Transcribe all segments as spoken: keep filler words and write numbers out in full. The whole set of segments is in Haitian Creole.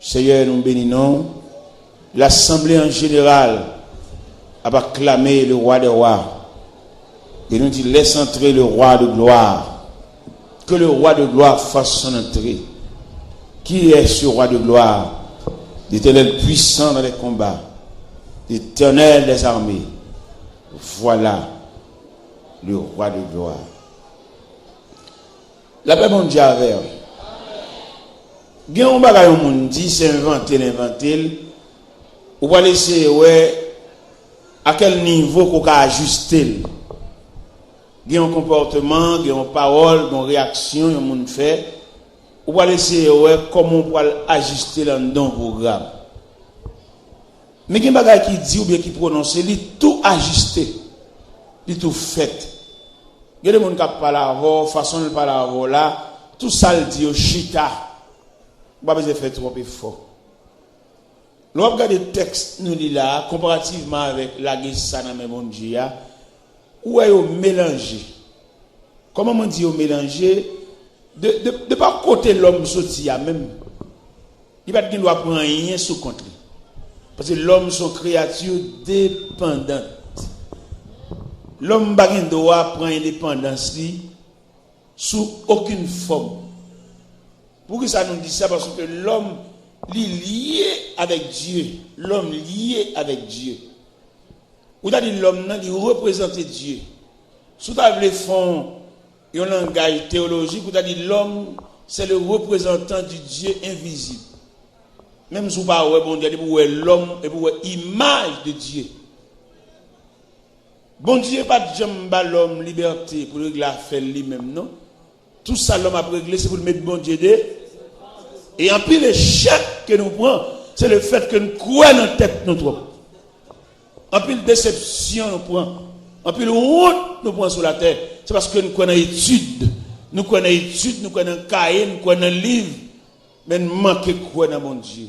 Seyè, nou beni non w. Lasanble an jeneral ap aklame le Roi des Rois. E nou di, laisse entrer le Roi de gloire. Que le Roi de gloire fasse son entrée. Qui est ce Roi de gloire? L'Éternel puissant dans les combats. L'Éternel des armées. Voilà le Roi de gloire. Lapè Bondye avè w. Gen yon bagay yon moun di, se envante l envante l. Ou pral eseye wè a kèl nivo ke w ka ajiste l. Gen yon konpòteman, gen yon pawòl, gen yon reyaksyon yon moun fè. Ou pral eseye wè kòman w pral ajiste l anndan yon pwogram. Men gen bagay ki di oubyen ki pwononse, li tou ajiste, li tou fèt. Gen de moun k ap pale avè w, fason l pale avè w la, tout sa l di yo chita. Ou pa bezwen fè twòp efò. Lè w ap gade tèks nou li la a, konparativman avèk lage sa nan men Bondye a, ou wè yo melanje. Kòman mwen di yo melanje? De, de, de pa kote lòm soti a menm, li pa t gen dwa pran anyen sou kont li. Paske lòm se yon kreyati depandan. Lòm pa gen dwa pran endepandans li sou okenn fòm. Poukisa nou di sa? Paske lòm, li lye avèk Dye. Lòm lye avèk Dye. Ou ta di lòm nan, li reprezante Dye. Si w ta vle fè yon, yon langaj teyolojik, ou ta di lòm, c'est le représentant du Dieu invisible. Menm si w pa wè Bondye, depi w wè lòm, epi w wè imaj de Dye. Bondye pa t janm ba lòm libète pou l regle afè l li menm, non. Tout sa lòm ap regle, se pou l met Bondye de. E anpil echèk ke nou pran, se le fèt ke n kwè nan tèt nou twòp. Anpil desepsyon nou pran, anpil wont nou pran sou latè, se paske n kwè nan etid. Nou kwè nan etid, nou kwè nan kaye, nou kwè nan liv, men n manke kwè nan Bondye.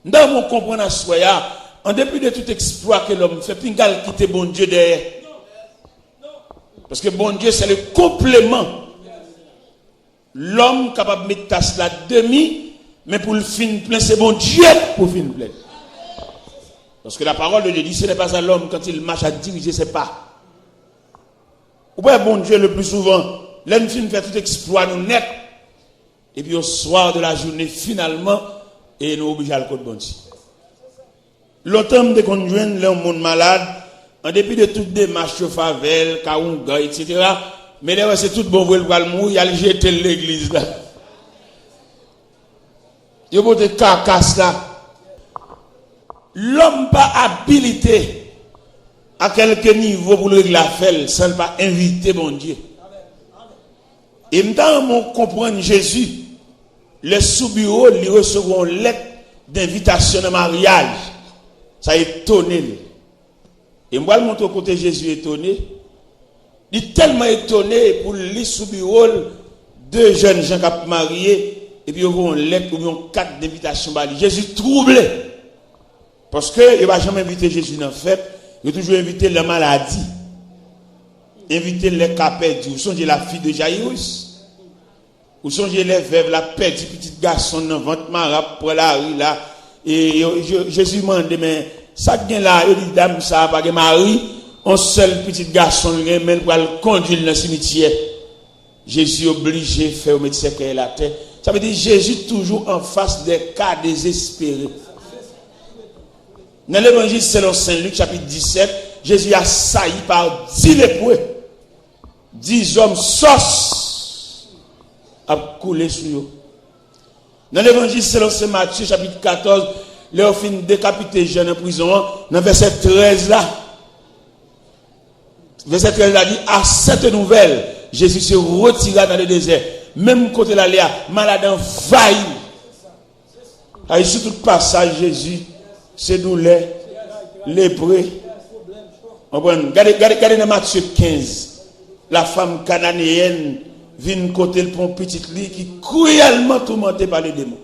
M ta renmen w konprann aswè a, an depi de tout eksplwa ke lòm fè, pinga l kite Bondye dèyè. Paske Bondye, c'est le complément. Lòm kapab met tas la demi, men pou l fin plen, se Bondye pou fin plen. Parce que la parole de Dieu dit, ce n'est pas à l'homme quand il marche à diriger ses pas. Ou wè Bondye, le plus souvent, lè n fin fè tout eksplwa nou nèt, epi au soir de la journée, finalman, e nou oblije al kot Bondye. Lontan, m te konn jwenn lè yon moun malad, an depi de tout demach yo fè avè l, ka woungan, etsetera, men lè yo wè se tout bon vre l pral mouri, y al jete l legliz la. Yo pote kakas la. Lòm pa abilite a kèlke nivo pou l regle afè l san l pa envite Bondye. E m ta renmen w konprann Jezi, lè sou biwo l, li resevwa yon lèt denvitasyon nan maryaj. Sa etone l. E m pral montre w kote Jezi etone. Li tèlman etone pou l li sou biwo l de jèn jan k ap marye, epi yo voye yon lèt oubyen yon kat denvitasyon ba li. Jezi twouble. Paske yo pa janm envite Jezi nan fèt, yo toujou envite l nan maladi. Envite l lè ka pèdi. Ou sonje la fille de Jairus? Ou sonje lè vèv la pèdi pitit gason l nan vant mare, ap pran lari la, e yo, Je-, Jezi mande, men sa k gen la? Yo di, dam sa a pa gen mari, yon sèl pitit gason l gen, men l pral kondui l nan simityè. Jezi oblije fè yo met sèkèy l atè. Sa vle di Jezi toujou anfas de ka dezespere. Nan Levanjil selon Sen Lik, chapit disèt, Jezi asayi pa dis lepre. Dis zòm sòs ap koule sou yo. Nan Levanjil selon Sen Matye, chapit katòz, lè yo fin dekapite Jan nan prizon an, nan vèsè trèz la, vèsè trèz la di, à cette nouvelle, Jésus se retira dans le désert. Menm kote l ale a, malad anvayi. Ay, sou tout pasaj Jezi, se doulè, lepre. Konprann? Gade, gade, gade nan Matye kenz. La fanm kananeyèn vin kote l pou yon pitit li ki kriyèlman toumante pa ledemon.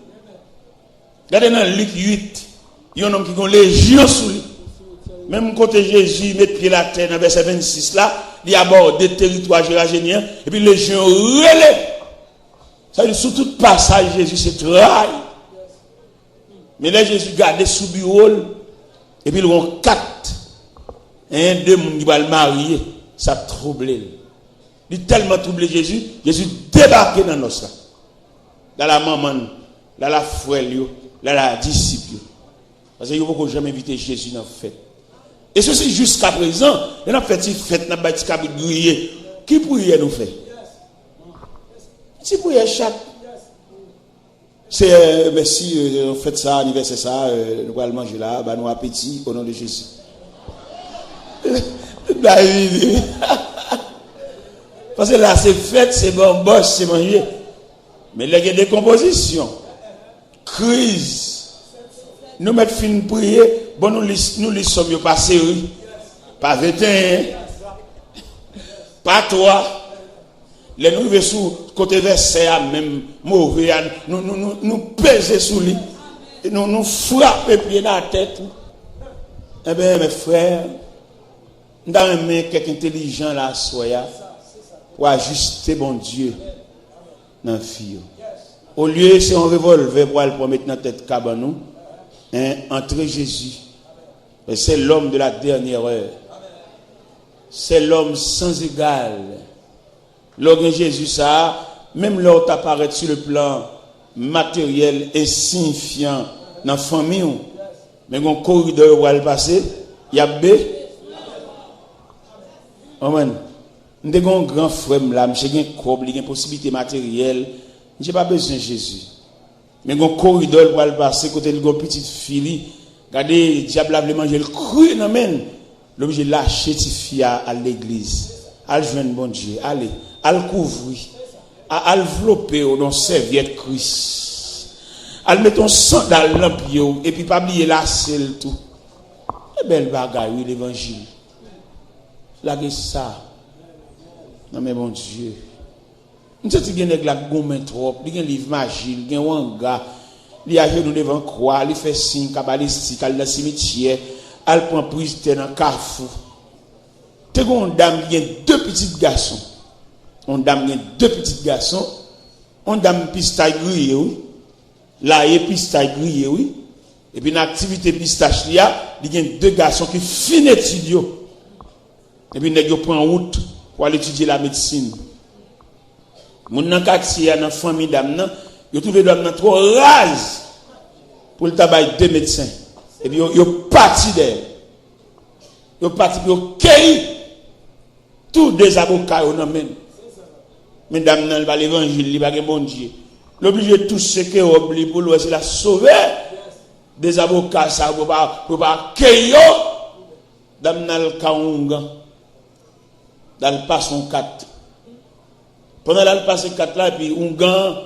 Gade nan Lik uit, yon nonm ki gen lejyon sou li. Menm kote Jezi met pye l atè nan vèsè vennsis la, li abòde teritwa Jerajenyen an, epi lejyon yo rele. Sa vle di, sou tout pasaj Jezi se tray. Men lè Jezi gade sou biwo l, epi l wè yon kat, en, de moun ki pral marye, sa twouble l. Li tèlman twouble Jezi, Jezi debake nan nòs la. L al a manman l, l al a frè l yo, l al a disip yo. Paske yo poko janm envite Jezi nan fèt. E se si jiskaprezan, lè n ap fè ti fèt, n ap bay ti kabrit griye, ki priyè nou fè? Ti priyè chat. Seyè, mèsi, euh, fèt sa, anivèsè sa, euh, nou pral manje la, ba nou apeti, o non de Jezi. Bay vini. Paske la se fèt, se banbòch, se manje. Men lè gen dekonpozisyon, kriz, nou mèt fin priye, bon, nou li, nou li sòm yo pa seri, pa venteyen, pa twa. Lè nou rive sou kote vèsè a menm, move a, nou, nou, nou, nou peze sou li. Nou, nou frape pye n atè tou. Enben, mes frères, m ta renmen kèk entelijan la aswè a pou ajiste Bondye nan vi yo. Olye se yon revòlvè pou al pran met nan tèt kabann ou, en, antre Jezi. C'est l'homme de la dernière heure. C'est l'homme sans égal. Lè w gen Jezi sa a, menm lè w ta parèt sou le plan materyèl ensiyifyan nan fanmi w, men gen yon koridò yo pral pase, y ap be. Konprann? M te gen yon gran frè m la, misye gen kòb, li gen posiblite materyèl, misye pa bezwen Jezi. Men gon koridò l pral pase kote l gon pitit fi li. Gade, dyab la vle manje l kri nan men l. L oblije lache tifi a al legliz. Al jwenn Bondye. Ale. Al kouvri. A, al vlope w nan sèvyèt Kris. Al mete yon sandal nan pye w epi pa bliye lase l tou. E bèl bagay wi levanjil. Lage sa nan men Bondye. M santi gen nèg la k goumen twòp. Li gen liv maji, li gen wanga. Li ajenou devan kwa, li fè siy kabalistik, al nan simityè, al pran priz tè nan kafou. Te gen yon dam ki gen de pitit gason. Yon dam gen de pitit gason. Yon dam pistach griye, wi. Laye pistach griye, wi. Epi nan aktivite pistach li a, li gen de gason ki fin etid yo. Epi nèg yo pran wout pou al etidye lamedsin. Moun nan katye a, nan fanmi dam nan, yo twouve dam nan twò raz pou l ta bay de medsen. Epi yo, yo pati dèyè l. Yo pati pou yo keyi tou de zaboka yo nan men l. Men dam nan, li pa levanjil, li pa gen Bondye. L oblije tou seke wòb li pou l wè si l a sove de zaboka sa yo pou pa, pou pa keyi yo. Dam nan al ka yon oungan. L al pase yon kat. Pandan l al pase kat la, epi oungan an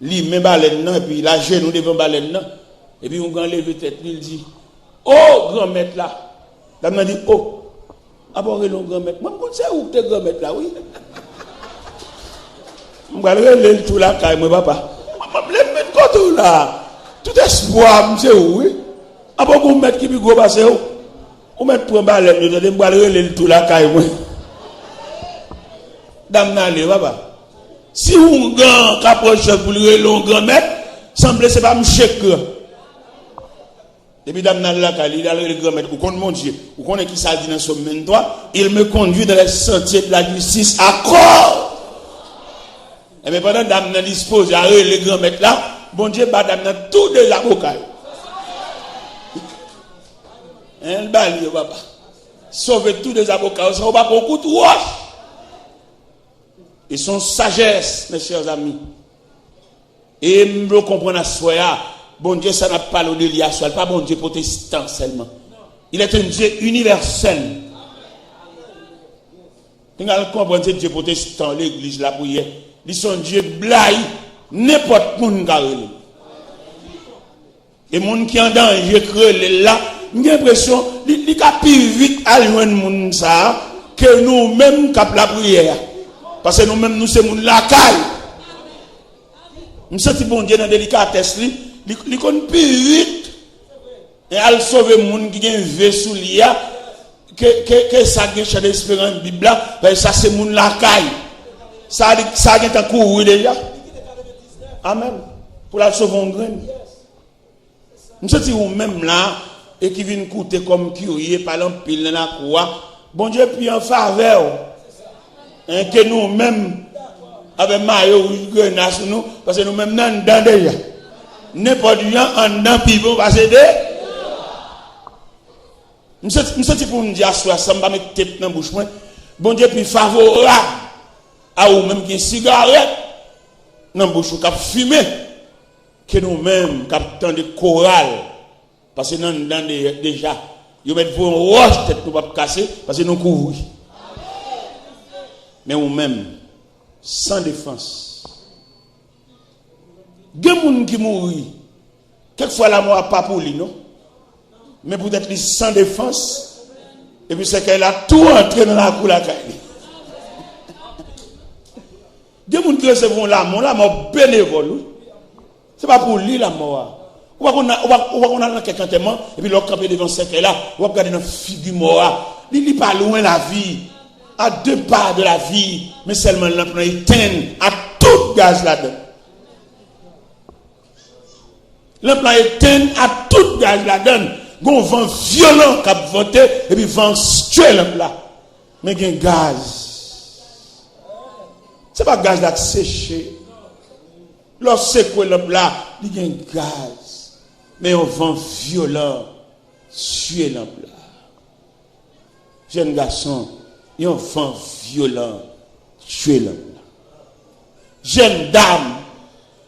limen balèn nan, epi l ajenou devan balèn nan. Epi oungan an leve tèt li, l di, "O, Granmèt la!" Dam nan di, "O, apa w rele m Granmèt? Mwen, m konn se ou k te Granmèt la, wi. M pral rele l tou lakay mwen, papa. Mwen, mwen, leve m vin kote w la. Tout espwa m se ou, wi. Apa w gen yon mèt ki pi gwo pase w? Ou mèt pran balèn yo, tande, m pral rele l tou lakay mwen." Dam nan ale, papa. Si oungan an ka pran chèf pou l rele yon Granmèt, sanble se pa mouche k gran. Depi dam nan al lakay li, li al rele Granmèt. Ou konn Bondye, ou konnen ki sa l di nan Sòm venntwa, "Il me conduit dans les sentiers de la justice à cause." Enben, pandan dam nan dispoze a rele Granmèt la, Bondye ba dam nan tou de zaboka yo. Hein, l ba li yo, papa. Sove tou de zaboka yo, san yo pa pran kout wòch. E se yon sajès, mes chers amis. E m vle w konprann aswè a, Bondye sa n ap pale w de li aswè a, li pa Bondye pwotestan sèlman. Il est un Dieu universel. N al konprann se Dye pwotestan, legliz, lapriyè. Li se yon Dye blay, nenpòt moun ka rele l. E moun ki an danje k rele l la, m gen enpresyon li, li ka pi vit al jwenn moun sa a ke nou menm k ap lapriyè a. Paske nou menm, nou se moun lakay. M santi Bondye nan delikatès li, li, li konn pi vit e al sove moun ki gen ve sou li a ke, ke, ke sa gen chan desperans Bib la, paske sa se moun lakay. Sa li, sa gentan kouri deja. Amèn. Pou l al sove yon grenn. M santi ou menm la, e ki vin koute kòm kirye, pale anpil nan lakou a, Bondye pi an favè w, en, ke nou menm, avè mayo wouj grena sou nou, paske nou menm nan anndan deja. Nenpòt jan anndan pi bon pase de. M santi, m santi pou m di aswè a, san m pa met tep nan bouch mwen, Bondye pi favorab a ou menm ki gen sigarèt nan bouch ou k ap fimen, ke nou menm k ap tande koral. Paske nan anndan de-, deja, yo mèt voye yon wòch, tèt nou p ap kase, paske nou kouvri. Men ou menm, san defans. Gen moun ki mouri, kèk fwa lanmò a pa pou li, non. Men poutèt li san defans, epi sèkèy la tou antre nan lakou lakay li. Gen moun ki resevwa yon lanmò, lanmò benevòl, wi. Se pa pou li lanmò a. Ou pa konn, ou pa, ou pa konn al nan kèk antèman, epi lè w kanpe devan sèkèy la, w ap gade nan figi mò a. Li, li pa lwen lavi, a de pa de lavi, men sèlman lanp lan etenn a tout gaz ladan l. Lanp lan etenn a tout gaz ladan l. Gon van vyolan k ap vante, epi van an tchwe lanp la. Men gen gaz. Se pa gaz la k seche. Lè w sekwe lanp la, li gen gaz. Men yon van vyolan tchwe lanp la. Jèn gason, yon van vyolan tchwe lanp la. Jèn dam,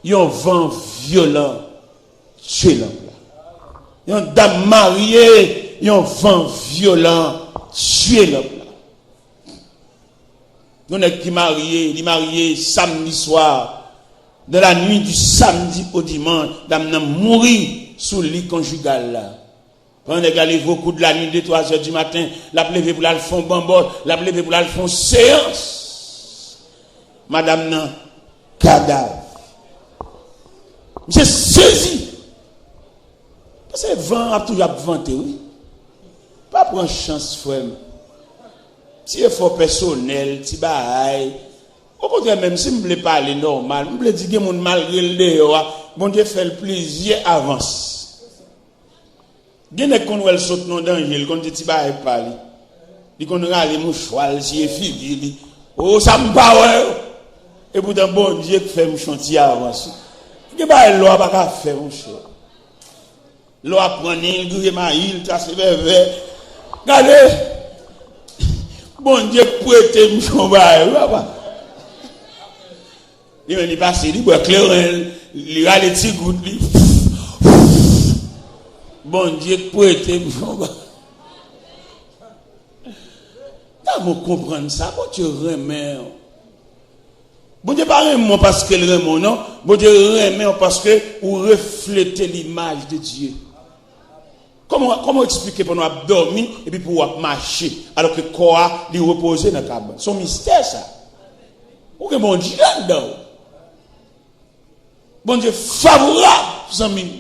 yon van vyolan tchwe lanp la. Yon dam marye, yon van vyolan tchwe lanp la. Yon nèg ki marye, li marye samdi swa. Dans la nuit du samedi au dimanche, dam nan mouri sou li konjigal la. Pandan nèg la leve o kou de la nuit, de twa zè di maten, l ap leve pou l al fè yon banbòt, l ap leve pou l al fè yon seyans. Madanm nan, kadav. Misye sezi. Paske van ap toujou ap vante, wi. Pa pran chans, frè m. Ti efò pèsonèl, ti bagay. Okontrè, menm si m vle pale nòmal, m vle di gen moun malgre l deyò a, Bondye fè l plizyè avans. Gen nèg konn wè l sot nan danje, l konn di ti bagay pa li. Li konn rale mouchwa l, siye figi li. O, sa m pa wè yo. Epoutan, Bondye k fè m chonti avans. Gen bagay lwa pa ka fè, monchè. Lwa pran nen l, griye mayi l, trase vèvè. Gade! Bondye k prete m yon bagay, wi, papa. Li menm, li pase, li bwè kleren l, li rale ti gout li. Bondye k prete m yon bagay. Dav, ou konprann sa, Bondye renmen w. Bondye pa renmen w paske l renmen w, non. Bondye renmen w paske ou reflete limaj de Dye. Kòman, kòman w eksplike pandan w ap dòmi epi pou w ap mache, alòske kò a, li repoze nan kabann? Se yon mistè, sa. Ou gen Bondye anndan w. Bondye favorab, zanmi m.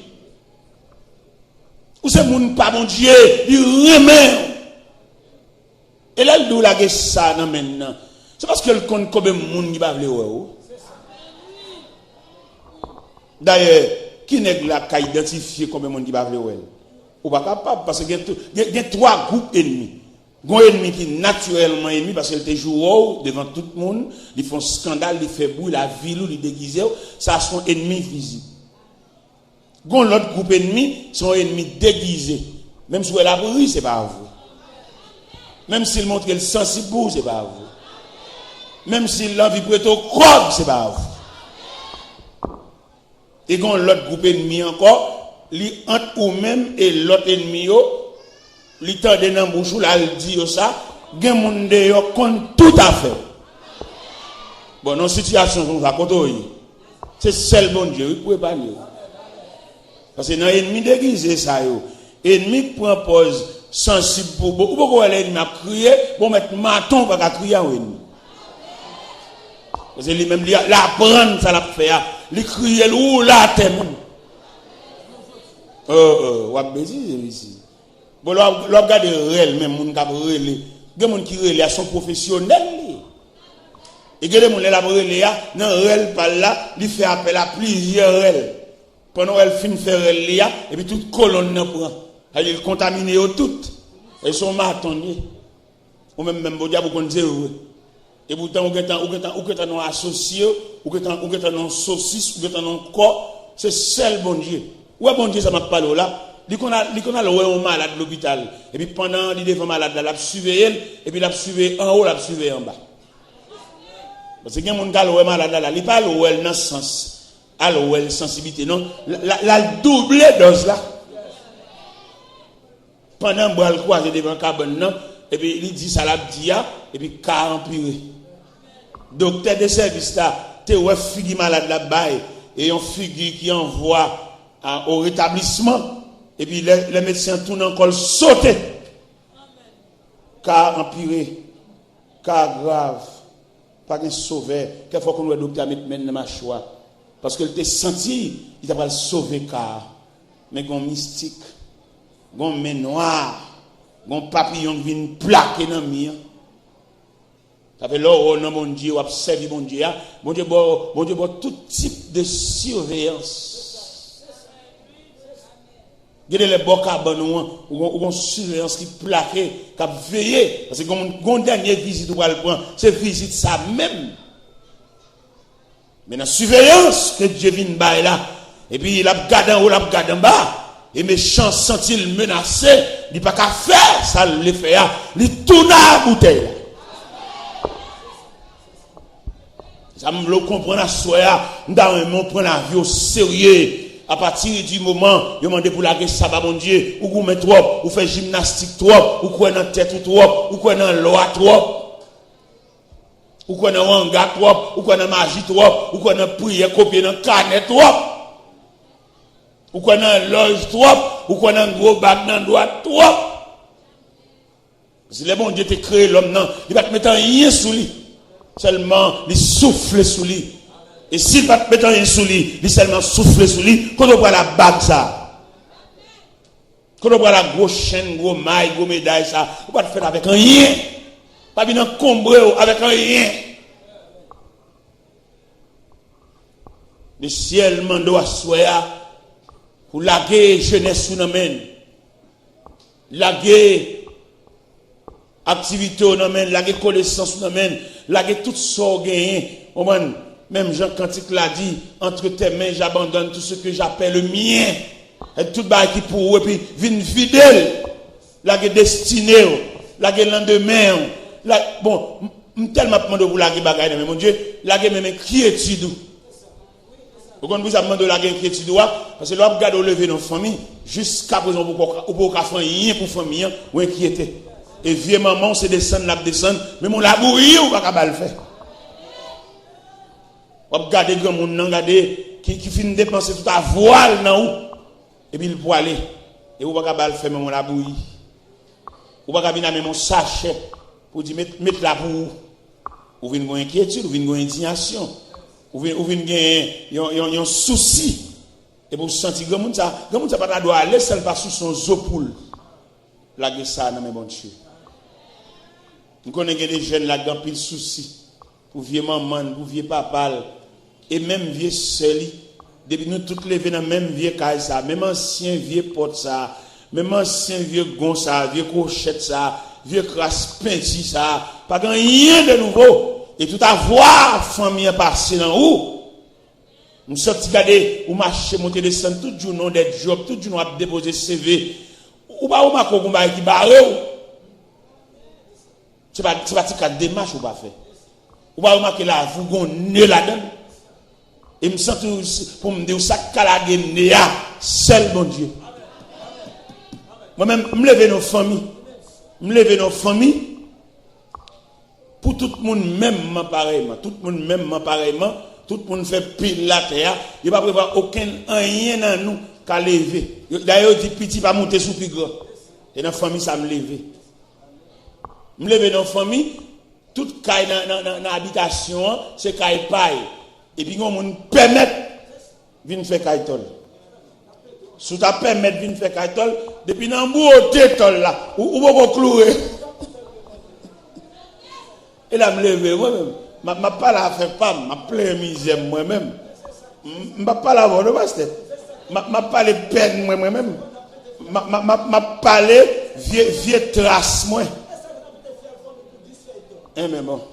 Ou se moun pa Bondye, li renmen w. E lè l di w lage sa nan men l nan, se paske l konn konbyen moun ki pa vle wè w. Dayè, ki nèg la ka idantifye konbyen moun ki pa vle wè l? Ou pa kapab, paske gen tou, gen, gen twa gwoup ènmi. Gon ènmi ki natirèlman ènmi, paske l te joure w devan tout moun, li fè yon eskandal, li fè bri, l avili w, li degize w, sa se yon ènmi vizib. Gon lòt gwoup ènmi, se yon ènmi degize. Menm si w wè l ap ri, se pa vre. Menm si l montre l sansib pou ou, se pa vre. Menm si l anvi prete w kòb, se pa vre. E gon lòt gwoup ènmi ankò, li ant ou menm e lòt ènmi yo, li tande nan bouch ou, l al di yo sa, gen moun deyò konn tout afè w. Bon, nan sitiyasyon konsa, kote w ye? Se sèl Bondye, wi, k pou epanye w. Paske nan ènmi degize sa yo, ènmi k pran pòz sansib pou bon, ou poko wè lè ènmi ap kriye, bon, mèt maton ou pa ka kriye a yon ènmi. Paske li menm, li, l aprann sa l ap fè a. Li kriye, l woule atè menm. Oh, oh, w ap betize, mesye. Bon, lè w ap, lè w ap gade rèl, menm moun k ap rele. Gen moun ki rele a, se yon pwofesyonèl li ye. E gen de moun, lè l ap rele a, nan rèl pa l la, li fè apèl a plizyè rèl. Pandan w wè l fin fè rèl li a, epi tout kolonn nan pran. Sa vle di l kontamine yo tout. E se yon maton l ye. Ou menm, menm Bondye ap ou konn se vre. E poutan ou gentan, ou gentan, ou gentan nan asosye, ou gentan, ou gentan nan sosis, ou gentan nan kò, se sèl Bondye. Ou wè Bondye sa m ap pale w la, li konn al, li konn al wè yon malad lopital. Epi pandan li devan malad la, l ap siveye l, epi l ap siveye anwo, l ap siveye anba. Paske gen moun k al wè malad la, la, li pa al wè l nan sans, al wè l sansiblite, non. L, l, l al double dòz la. Pandan bra l kwaze devan kabann nan, epi li di sa l ap di a, epi ka a anpire. Doktè de sèvis la te wè figi malad la bay, e yon figi ki an vwa a, o retablisman, epi lè, lè medsen an tounen ankò l sote. Ka a anpire, ka a grav, pa gen sovè. Kèk fwa w konn wè doktè a met men l nan machwa, paske l te santi li ta pral sove ka a. Men gen yon mistik, gen yon men nwa, gen yon papiyon k vin plake nan mi an. Sa fè lè w wè w nan Bondye, w ap sèvi Bondye a, Bondye ba w, Bondye ba w tout tip de siveyans. Gen de lè bò kabann ou an, ou gon, ou gon siveyans ki plake, k ap veye. Paske gon, gon dènye vizit ou pral pran, se vizit sa menm. Men nan siveyans ke Dye vin bay la, epi l ap gade anwo, l ap gade anba, e mechan an santi l menase, li pa ka fè sa l vle fè a, li tounen a boutèy la. Sa m vle w konprann aswè a, m ta renmen w pran lavi w serye. Apati di moman yo mande pou lage sa ba Bondye, ou goumen twòp, ou fè jimnastik twòp, ou kwè nan tèt ou twòp, ou kwè nan lwa twòp, ou kwè nan wanga twòp, ou kwè nan maji twòp, ou kwè nan priyè kopye nan kanè twòp, ou kwè nan lòj twòp, ou kwè nan gwo bag nan dwèt twòp. Si lè Bondye te kreye lòm nan, li pa t met anyen sou li. Sèlman, li soufle sou li. E si l pa t met anyen sou li, li sèlman soufle sou li, kote w pral ak bag sa a? Kote w pral ak gwo chenn, gwo may, gwo meday sa a? Ou pa t fèt avèk anyen. Pa vin ankonbre w avèk anyen. Lesyèl mande w aswè a pou lage jenès ou nan men l. Lage aktivite w nan men l, lage konesans ou nan men l, lage tout sa w genyen. Konprann? Menm jan kantik la di, entre tes mains, j'abandonne tout ce que j'appelle mien. Tout bagay ki pou ou, epi vin vide l. Lage destine w, lage landemen w. La, bon, m, m tèlman ap mande w pou lage bagay nan men Bondye, lage menm enkyetid ou. Ou konn poukisa m mande w lage enkyetid ou a? Paske lè w ap gade w leve nan fanmi, jiskaprezan ou poko, ou poko ka fè anyen pou fanmi an, ou enkyete. E vye manman w se desann l ap desann, menm yon labouyi ou pa ka ba l fè. W ap gade granmoun nan, gade ki, ki fin depanse tout avwa l nan ou. Epi l pwale. E ou pa ka ba l fè menm yon labouyi. Ou pa ka vin ak menm yon sachè pou di met, met la pou ou. Ou vin gen enkyetid, ou vin gen endinyasyon. Ou vin, ou vin gen yon, yon, yon sousi. Epi ou santi granmoun sa, granmoun sa pa ta dwe ale san l pa souse yon zo poul. Lage sa nan men Bondye. M konnen gen de jèn la gen anpil sousi pou vye manman l, pou vye papa l, e menm vye sè li. Depi nou tout leve nan menm vye kay sa, menm ansyen vye pòt sa, menm ansyen vye gon sa, vye kwochèt sa, vye kras penti sa, pa gen anyen de nouvo. E tout avwa fanmi an pase nan ou. M sòti gade ou mache monte desann tout jounen w dèt djòb, tout jounen w ap depoze C V. Ou pa remake w gon bagay ki bare w? Se pa, se pa ti kat demach ou pa fè. Ou pa remake lavi w gon ne ladan l? E m santi w, pou m di w sa k ka lage ne a, sèl Bondye. Mwen menm, m leve nan fanmi. M leve nan fanmi. Pou tout moun menmman parèyman, tout moun menmman parèyman, tout moun fè pil latè a, yo pa prevwa okenn anyen nan nou ka leve. Yo, dayè yo di piti pa moute sou pi gran. E nan fanmi sa m leve. M leve nan fanmi, tout kay nan, nan, nan, nan abitasyon an, se kay pa yo. Epi gen yon moun pèmèt vin fè kay tòl. Si w ta pèmèt vin fè kay tòl, depi nan bwote tòl la, ou, ou poko kloure. E la m leve mwen menm. M ap, m ap pale afè pa m, m ap plenyen mizè m mwen menm. M, m p ap pale avè w non, pastè. M ap, m ap pale pèn mwen, mwen menm. M ap, m ap, m ap, m ap pale vye, vye tras mwen. Enben bon.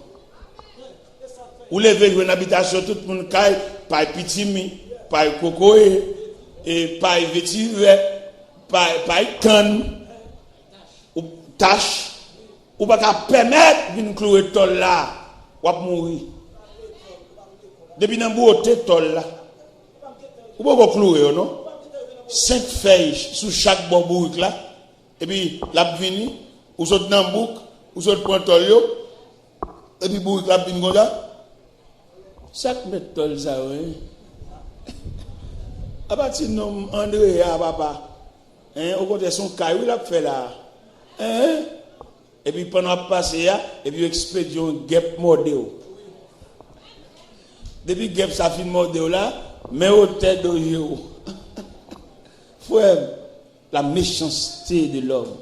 Ou leve jwenn abitasyon tout moun kay, pay pitimi, pay kokoye, e pay vetivè, pay, pay kann, ou tach, ou pa ka pèmèt vin kloure tòl la, w ap mouri. Depi nan bwote tòl la, ou poko kloure yo non. Senk fèy sou chak bò bourik la, epi l ap vini, ou sot nan bouk, ou sot pran tòl yo, epi bourik la ap vin konsa. Sa k mèt tòl sa yo, en? Apa ti nonm Andrea, papa. En, okontrè, se yon kay, wi, l ap fè la. En? Epi pandan w ap pase a, epi yo ekspedye yon gèp mòde w. Depi gèp sa fin mòde w la, men wotè do je w. Frè m, la méchanceté de l'homme.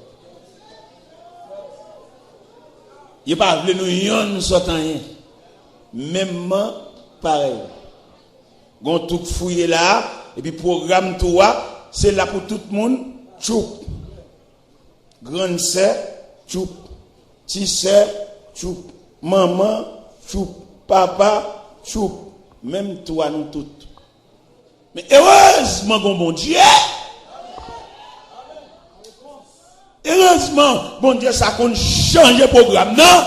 Yo pa vle nou yonn sòt anyen. Menmman parèy. Gon tou k fouye la, epi pwogram tou a, se la pou tout moun, tchoup. Grann sè, tchoup. Ti sè, tchoup. Manman, tchoup. Papa, tchoup. Menm tou a nou tout. Men erezman gon Bondye. Erezman Bondye sa konn chanje pwogram nan.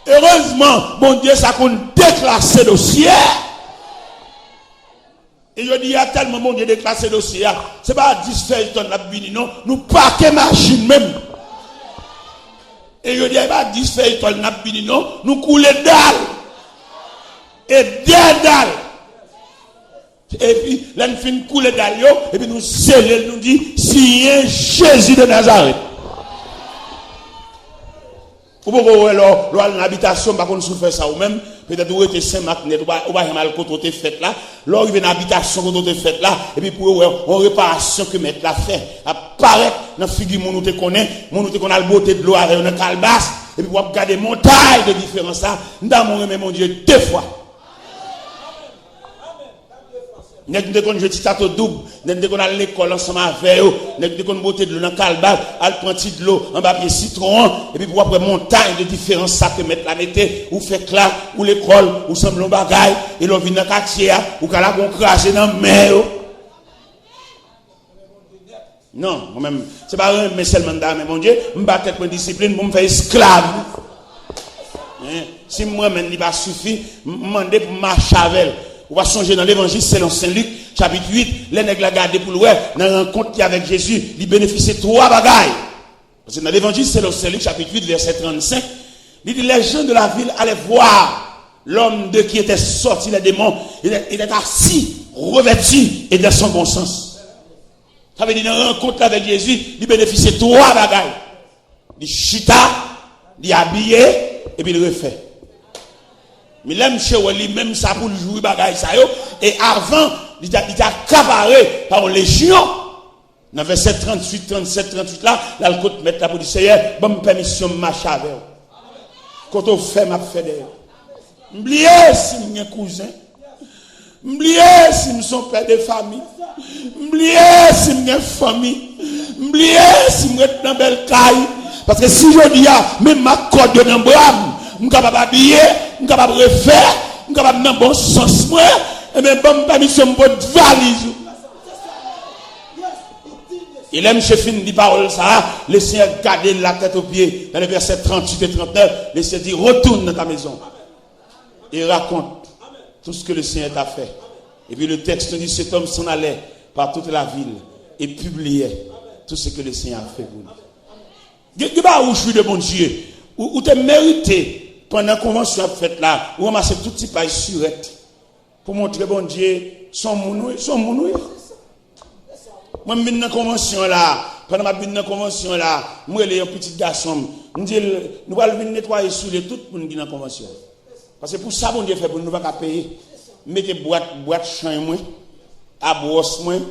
Erezman Bondye sa konn deklase dosye. E jodi a tèlman Bondye deklase dosye a, se pa dis fèy tòl n ap vini non, nou pake machin menm. E jodi a e pa dis fèy tòl n ap vini non, nou koule dal. E dè dal. Epi lè n fin koule dal yo, epi nou sele l, nou di, siyen Jezi de Nazarèt. Ou poko wè lè w al nan abitasyon, m pa konn si w fè sa ou menm, petèt ou rete Senmak nèt, ou pa, ou pa janm al kote w te fèt la. Lè w rive nan abitasyon kote w te fèt la, epi pou yo wè yon reparasyon ke mèt la fè ap parèt nan figi moun ou te konnen, moun ou te konn al bwote dlo avè yo nan kalbas, epi w ap gade montay de diferans la, m ta renmen Bondye de fwa. Nèg nou te konn jwe ti tato doub, nèg nou te konn al lekòl ansanm avè yo, nèg nou te konn bwote dlo nan kalbas, al pran ti dlo anba pye sitwon an, epi pou w ap wè montay de diferans sa ke mèt la mete, ou fè klas, ou lekòl, ou sanble yon bagay, e lè w vin nan katye a, ou ka lage yon kraze nan men yo. Non, mwen menm, se pa renmen sèlman m ta renmen Bondye, m ba tèt mwen disiplin pou m fè esklav li. En, si m renmen l, li pa sifi, m, m mande pou m mache avè l. Ou pa sonje nan Levanjil selon Sen Lik, chapit uit, lè nèg la gade pou l wè, nan rankont li avèk Jezi, li benefisye twa bagay. Paske nan Levanjil selon Sen Lik, chapit uit, vèsè trannsenk, li di, les gens de la ville allaient voir l'homme de qui étaient sortis les démons, il était assis, revêtu et dans son bon sens. Sa vle di nan rankont avèk Jezi, li benefisye twa bagay. Li chita, li abiye, epi li refè. Men lè misye wè li menm sa pou l jwi bagay sa yo, e avan, li te, li te akapare pa yon lejyon. Nan vèsè tranntuit, trannsèt, tranntuit la, l al kot mèt la pou di, Seyè, ban m pèmisyon m mache avè w. Kote w fè m ap fè dèyè. M bliye si m gen kouzen. M bliye si m se yon pè de fanmi. M bliye si m gen fanmi. M bliye si m ret nan bèl kay. Paske si jodi a, menm ak kòd yo nan bra m, m kapab abiye, m kapab refè, m kapab nan bon sans mwen, ebyen, ban m pèmisyon m pot valiz ou. E lè misye fin di pawòl sa a, Lesenyè gade l la tèt o pye. Dans le verset trente-huit et trente-neuf, Lesenyè di, retourne dans ta maison et raconte tout ce que le Seigneur t'a fait. Et puis le texte nous dit, cet homme s'en allait par toute la ville et publiait tout ce que le Seigneur a fait pour lui. Gen, gen bagay ou jwi de Bondye. Ou, ou te merite, pandan konvansyon ap fèt la, ou ranmase tout ti paj sirèt. Pou montre Bondye, se yon moun ou ye, se yon moun ou ye. Mwen, m vin nan konvansyon la, pandan m ap vin nan konvansyon la, m rele yon pitit gason m, m di l, nou pral vin netwaye soulye tout moun ki nan konvansyon. Paske pou sa Bondye fè pou nou, nou pa ka peye. M mete bwat, bwat chany mwen, a bwòs mwen,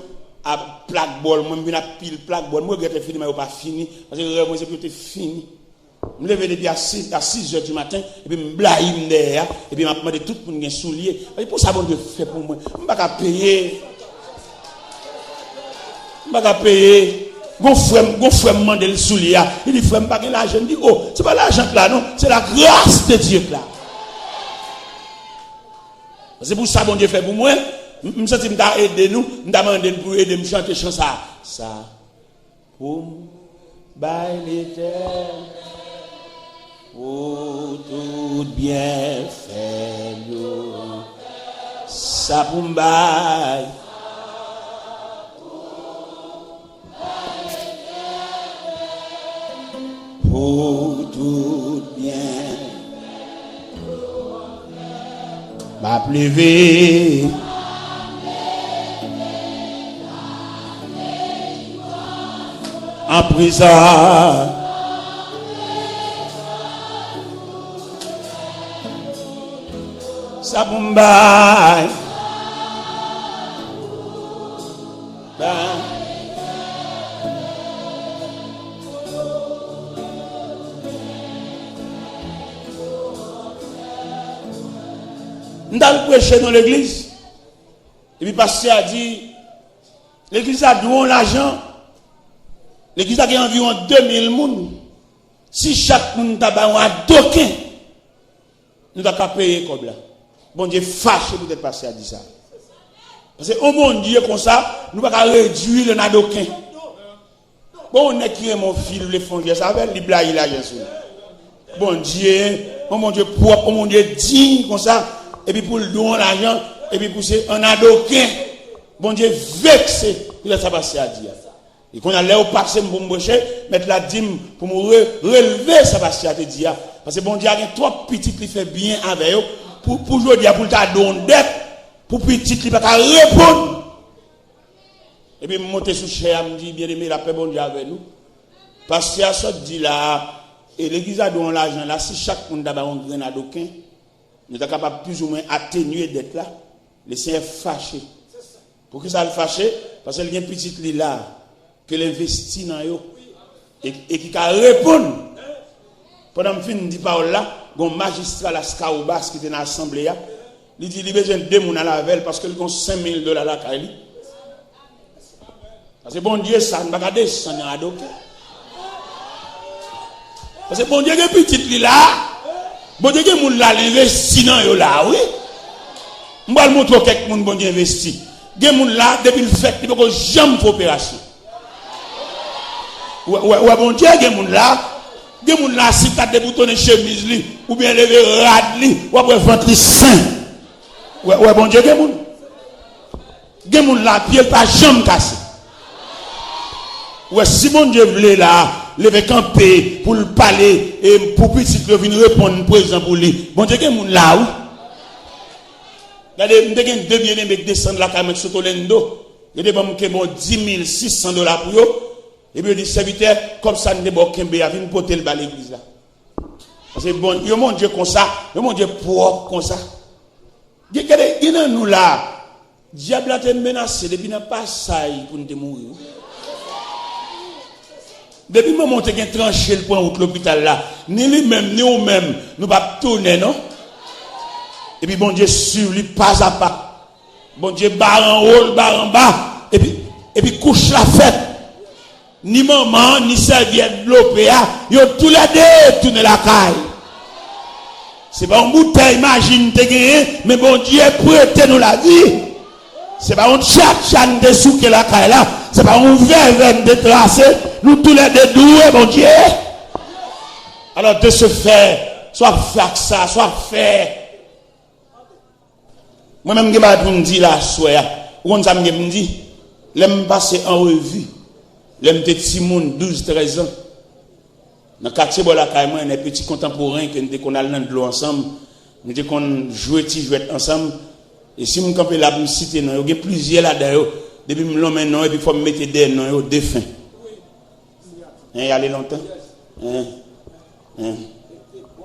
a plak bòl mwen, m vin ap pile plak bòl, m regrèt enfiniman yo pa fini, paske rèv mwen se pou yo te fini. M leve depi a sis, a sis zè di maten, epi m blayi m dèyè a, epi m ap mande tout moun gen soulye. Epi pou sa Bondye fè pou mwen, m pa ka peye. M pa ka peye. Gon frè m, gon frè m mande l soulye a. Li di, "Frè m pa gen lajan." M di, "O, se pa lajan k la non, se la grâce de Dieu k la." Se pou sa Bondye fè pou mwen. M, m santi m ta ede nou, m ta mande n pou ede m chante chan sa. Sa pou m bay Letènèl pou tout byenfè l yo. Sa pou m bay. Pou tout byen. M ap leve. An prezan. Sa pou m bay. M t al preche nan legliz. Epi pastè a di, legliz la dwe yon lajan. Legliz la gen anviwon de mil moun. Si chak moun ta bay yon adoken, nou ta ka peye kòb la. Bondye fache poutèt pastè a di sa. Paske yon Bondye konsa, nou pa ka redwi l an adoken. Bon, yon nèg ki renmen yon fi, li vle fè yon jès avè l, li blayi lajan sou li. Bondye, yon Bondye pwòp, yon Bondye diy konsa, epi pou l dwe yon lajan, epi pou se an adoken. Bondye vekse poutèt sa pastè a di a. E kounye a, lè yo pase m pou m preche, mèt la di m pou m re-, relve sa pastè a te di a. Paske Bondye a gen twòp pitit li fè byen avè yo. Pou, pou jodi a, pou l ta dwe yon dèt, pou pitit li pa ka reponn. Epi m monte sou chè a, m di, "Byeneme, lapè Bondye avè nou." Pastè a sot di la, e legliz la dwe yon lajan la, si chak moun ta bay yon grenn adoken, nou ta kapab plizoumwen atenye dèt la. Lesenyè fache. Poukisa l fache? Paske l gen pitit li la, ke l envesti nan yo, e, e ki ka reponn. Pandan m fin di pawòl la, gon majistra Las Caobas ki te nan asanble a, li di li bezwen de moun al avè l paske l gon senk mil dola lakay li. Paske Bondye sa, n pa ka desann nan adoken. Paske Bondye gen pitit li la. Bondye gen moun la, l envesti nan yo la, wi. M pral montre w kèk moun Bondye envesti. Gen moun la, depi l fèt, li poko janm fè operasyon. Ou wè, ou wè, ou wè Bondye, gen moun la, gen moun la, si l ta deboutonnen chemiz li, oubyen leve rad li, w ap wè vant li sen. Ou wè, ou wè Bondye, gen moun. Gen moun la, pye l pa janm kase. Ou wè, si Bondye vle la, leve kanpe pou l pale, e pou pitit yo vin reponn prezan pou li. Bondye gen moun la, wi. Gade, m te gen de byeneme k desann lakay mwen sot Orlando. Yo te ban m kenbe yon dis mil sis san dola pou yo. Epi yo di, "Sèvitè, kòb sa n te ba w kenbe a, vin pote l ba legliz la." Paske bon, yon Bondye konsa, yon Bondye pwòp konsa. Gen, gade, gen nan nou la, dyab la te menase depi nan pasay pou n te mouri, wi. Depi manman w te gen tranche, l pran wout lopital la, ni li menm, ni ou menm, nou p ap tounen, non. Epi Bondye swiv li pa a pa. Bondye bare anwo, l bare anba, epi, epi kouch la fèt. Ni manman an, ni sèvyèt vlope a, yo toulède tounen lakay. Se pa yon boutèy maji n te genyen, men Bondye prete nou lavi. Se pa yon tchatcha n te souke lakay la, se pa yon vèvè n te trase, nou toulède dwe Bondye. Alò, de ce fait, sa w ap fè ak sa, sa w ap fè. Mwen menm, m gen bagay pou m di la aswè a. Ou konn sa m gen pou m di? Lè m pase an revi, lè m te timoun, douz, trèz an, nan katye bò lakay mwen, nan Petit Contemporain, ke n te konn al nan dlo ansanm, nou te konn jwe ti jwèt ansanm. E si m kanpe la pou m site non yo, gen plizyè ladan yo, depi m lonmen non, epi fò m mete dèyè non yo, defen. Hein, y ale lontan. Hein. Hein.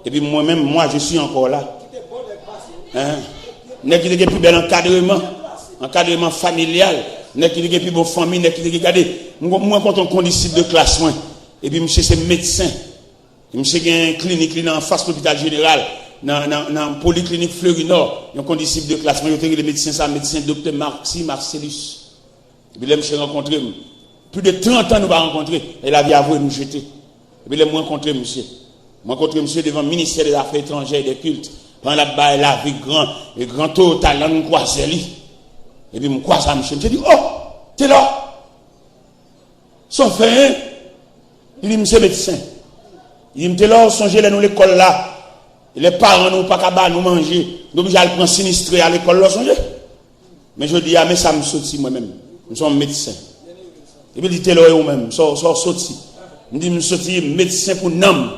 Epi mwen menm, moi, je suis encore là. Hein. Nèg ki te gen pi bèl ankadreman, ankadreman familyal, nèg ki te gen pi bon fanmi, nèg ki te gen, gade, mwen, mwen konn yon kondisip de klas mwen. Epi misye se medsen. Misye gen klinik li nan anfas lopital jeneral, nan, nan, nan poliklinik Fleury Nord, yon kondisip de klas mwen, yo te rele medsen sa, medsen Doktè Maxi Marcellus. Epi lè misye rankontre m, Plis de trant an nou pa rankontre, e lavi a voye nou jete. Epi lè m rankontre misye, m rankontre misye devan ministè dè zafè etranjè e dè kilt, pandan l ap bay lavi gran, e gran Toyota Land Cruiser li. Epi m kwaze a misye, misye di, "Oh, Telor, sa w fè, en?" Li di, "M se medsen." Li di, "M, Telor, ou sonje lè nou lekòl la, lè paran nou pa ka ba nou manje, nou oblije al pran sinistre a lekòl la, ou sonje?" Men jodi a, men sa m soti mwen menm. M se yon medsen. Epi li te lè ou menm, sa w, sa w soti. M di, "M soti medsen pou nanm."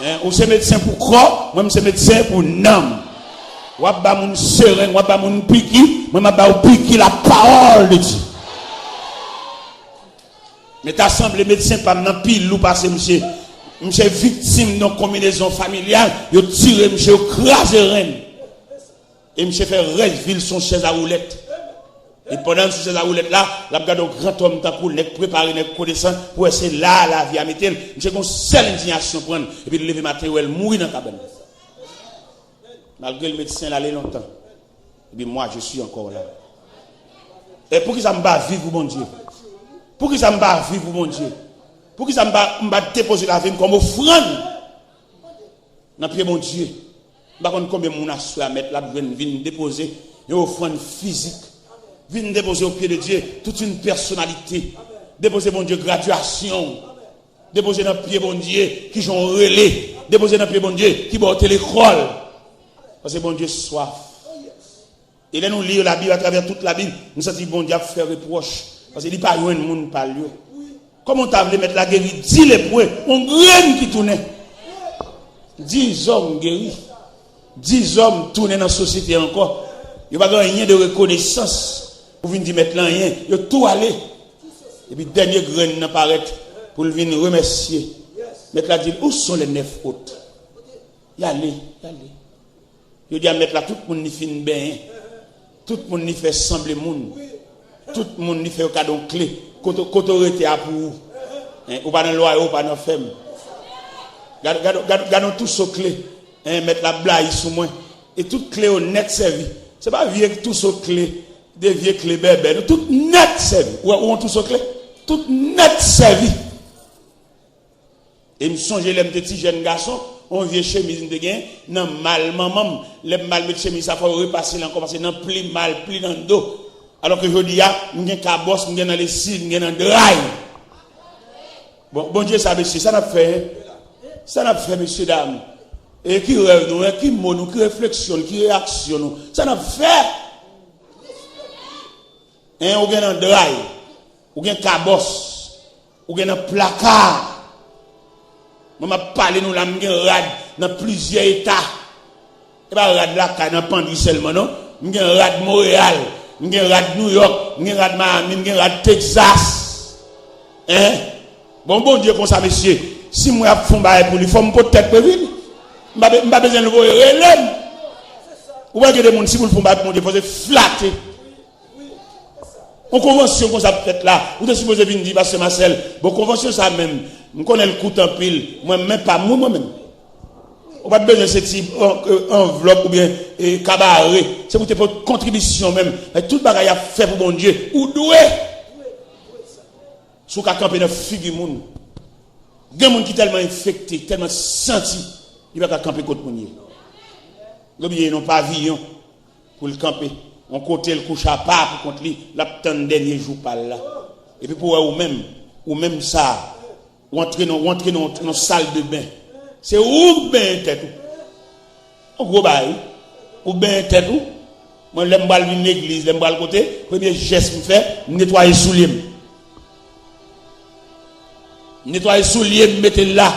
Hein, ou se medsen pou kò, mwen m se medsen pou nanm. W ap ba moun sereng, w ap ba moun piki, mwen m ap ba ou piki la parole de Dieu. Men ta sanble medsen pa m nan pi lou pase misye. Misye viktim yon konbinezon familyal, yo tire misye, yo kraze ren l. E misye fè rès vi l sou yon chèz a woulèt. E pandan l sou chèz a woulèt la, l ap gade yon grantòm tankou l, nèg prepare, nèg konesan, pou wè se la a lavi a mete l. Misye gen yon sèl endiyasyon pran l, epi l leve maten, wè l mouri nan kabann. Malgre l medsen, l ale lontan. Epi mwa, je suis encore là. E poukisa m pa viv pou Bondye? Poukisa m pa viv pou Bondye? Poukisa m pa, m pa depoze lavi m kòm ofrann nan pye Bondye? M pa konn konbyen moun aswè a mèt la ap jwenn vin depoze yon ofrann fizik. Vin depoze o pye de Dye, tout yon pèsonalite. Depoze Bondye gradyasyon w. Depoze nan pye Bondye kijan w rele. Depoze nan pye Bondye kibò w te lekòl. Paske Bondye swaf. E lè nou li Labib, atravè tout Labib, nou santi Bondye ap fè repwòch. Paske li pa jwenn moun pa l yo. Kòman w ta vle mèt la geri dis lepre, yon grenn ki tounen? Dis zòm geri. Dis zòm tounen nan sosyete ankò. Yo pa gen anyen de rekonesans pou vin di mèt la anyen. Yo tou ale. Epi dènye grenn nan parèt pou l vin remèsye. Mèt la di l, "Où sont les neuf autres?" Y ale, y ale. Yo di a mèt la, tout moun li fin benyen. Tout moun li fè sanble moun. Tout moun li fè yo kado yon kle. Kote, kote w rete a pou ou. Hein, ou pa nan lwayo, ou pa nan fèm. Gad, gad, gad, gad yon touso kle. Hein, mèt la blayi sou mwen. E tout kle yo nèt sèvi. Se pa vye touso kle, de vye kle bèbè. Nou tout nèt sèvi. Ou wè, ou yon touso kle. Tout nèt sèvi. E m sonje lè m te ti jèn gason, yon vye chemiz m te gen nan mal manman m. Lè m mal met chemiz sa, fò yo repase l ankò, paske nan pli mal, pli nan do. Alò ke jodi a, m gen kabòs, m gen nan lesiv, m gen nan dray. Bon, Bondye sa, mesye, sa n ap fè, en? Sa n ap fè, mesye dam? E ki rèv nou, en? Ki mo nou, ki refleksyon nou, ki reyaksyon nou? Sa n ap fè? En, ou gen nan dray, ou gen kabòs, ou gen nan plaka. Mwen, m ap pale nou la, m gen rad nan plizyè eta. E pa rad lakay nan Pandri sèlman, non. M gen rad Monreyal, m gen rad Nouyòk, m gen rad Miami, m gen rad Texas. En? Bon, Bondye konsa, mesye. Si mwen ap fè yon bagay pou li, fò m pot tèt mwen vini. M pa be-, m pa bezwen l voye rele m. Ou wè gen de moun, si pou l fè yon bagay pou Bondye, fò se flate. Yon konvansyon konsa ap fèt la. Ou te sipoze vin di, Pastè Marcel, bon, konvansyon sa menm, m konnen l kout anpil. Mwen, men pa m, wi, mwen menm. Ou pa t bezwen se ti an-, e, anvlòp oubyen, e, kabare. Se pou te pot kontribisyon menm. Men tout bagay y ap fè pou Bondye, ou dwe. Si w ka kanpe nan figi moun. Gen moun ki tèlman enfekte, tèlman santi, li pa ka kanpe kot moun ye. Yo bliye non paviyon pou l kanpe. Yon kote l kouche apa pou kont li, l ap tann dènye jou pa l la. Epi pou wè ou menm, ou menm sa, ou antre nan, ou antre nan, nan sal de ben. Se ou k benyen tèt ou. Yon gwo bagay, wi. Ou benyen tèt ou. Mwen, lè m pral vin legliz, lè m pral kote, premye jès m fè, m netwaye soulye m. M netwaye soulye m, m mete l la.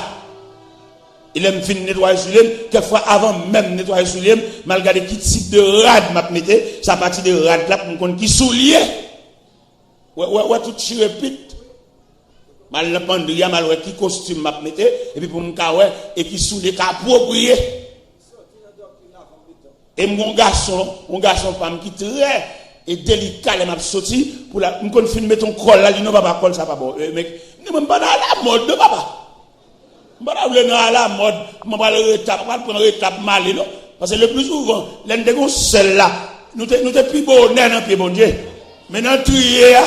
E lè m fin netwaye soulye m, kèk fwa avan menm m netwaye soulye m, m al gade ki tip de rad m ap mete, se apati de rad la pou m konn ki soulye. Wè, wè, wè tout chirepit. M al nan pandri a, m al wè ki kostim m ap mete, epi pou m ka wè, e ki soulye k apwopriye. E m gon gason, yon gason pa m ki trè e delika lè m ap soti, pou la, m konn fin mete yon kòl la, li non papa, kòl sa pa bon. E, men, men mwen m pa nan alamòd non papa. M pa ta vle nan alamòd, mwen pral reta, pral pran reta pou m ale non. Paske le pli souvan, lè n te gon sèl la, nou te, nou te pi bonè nan pye Bondye. Men nan triye a,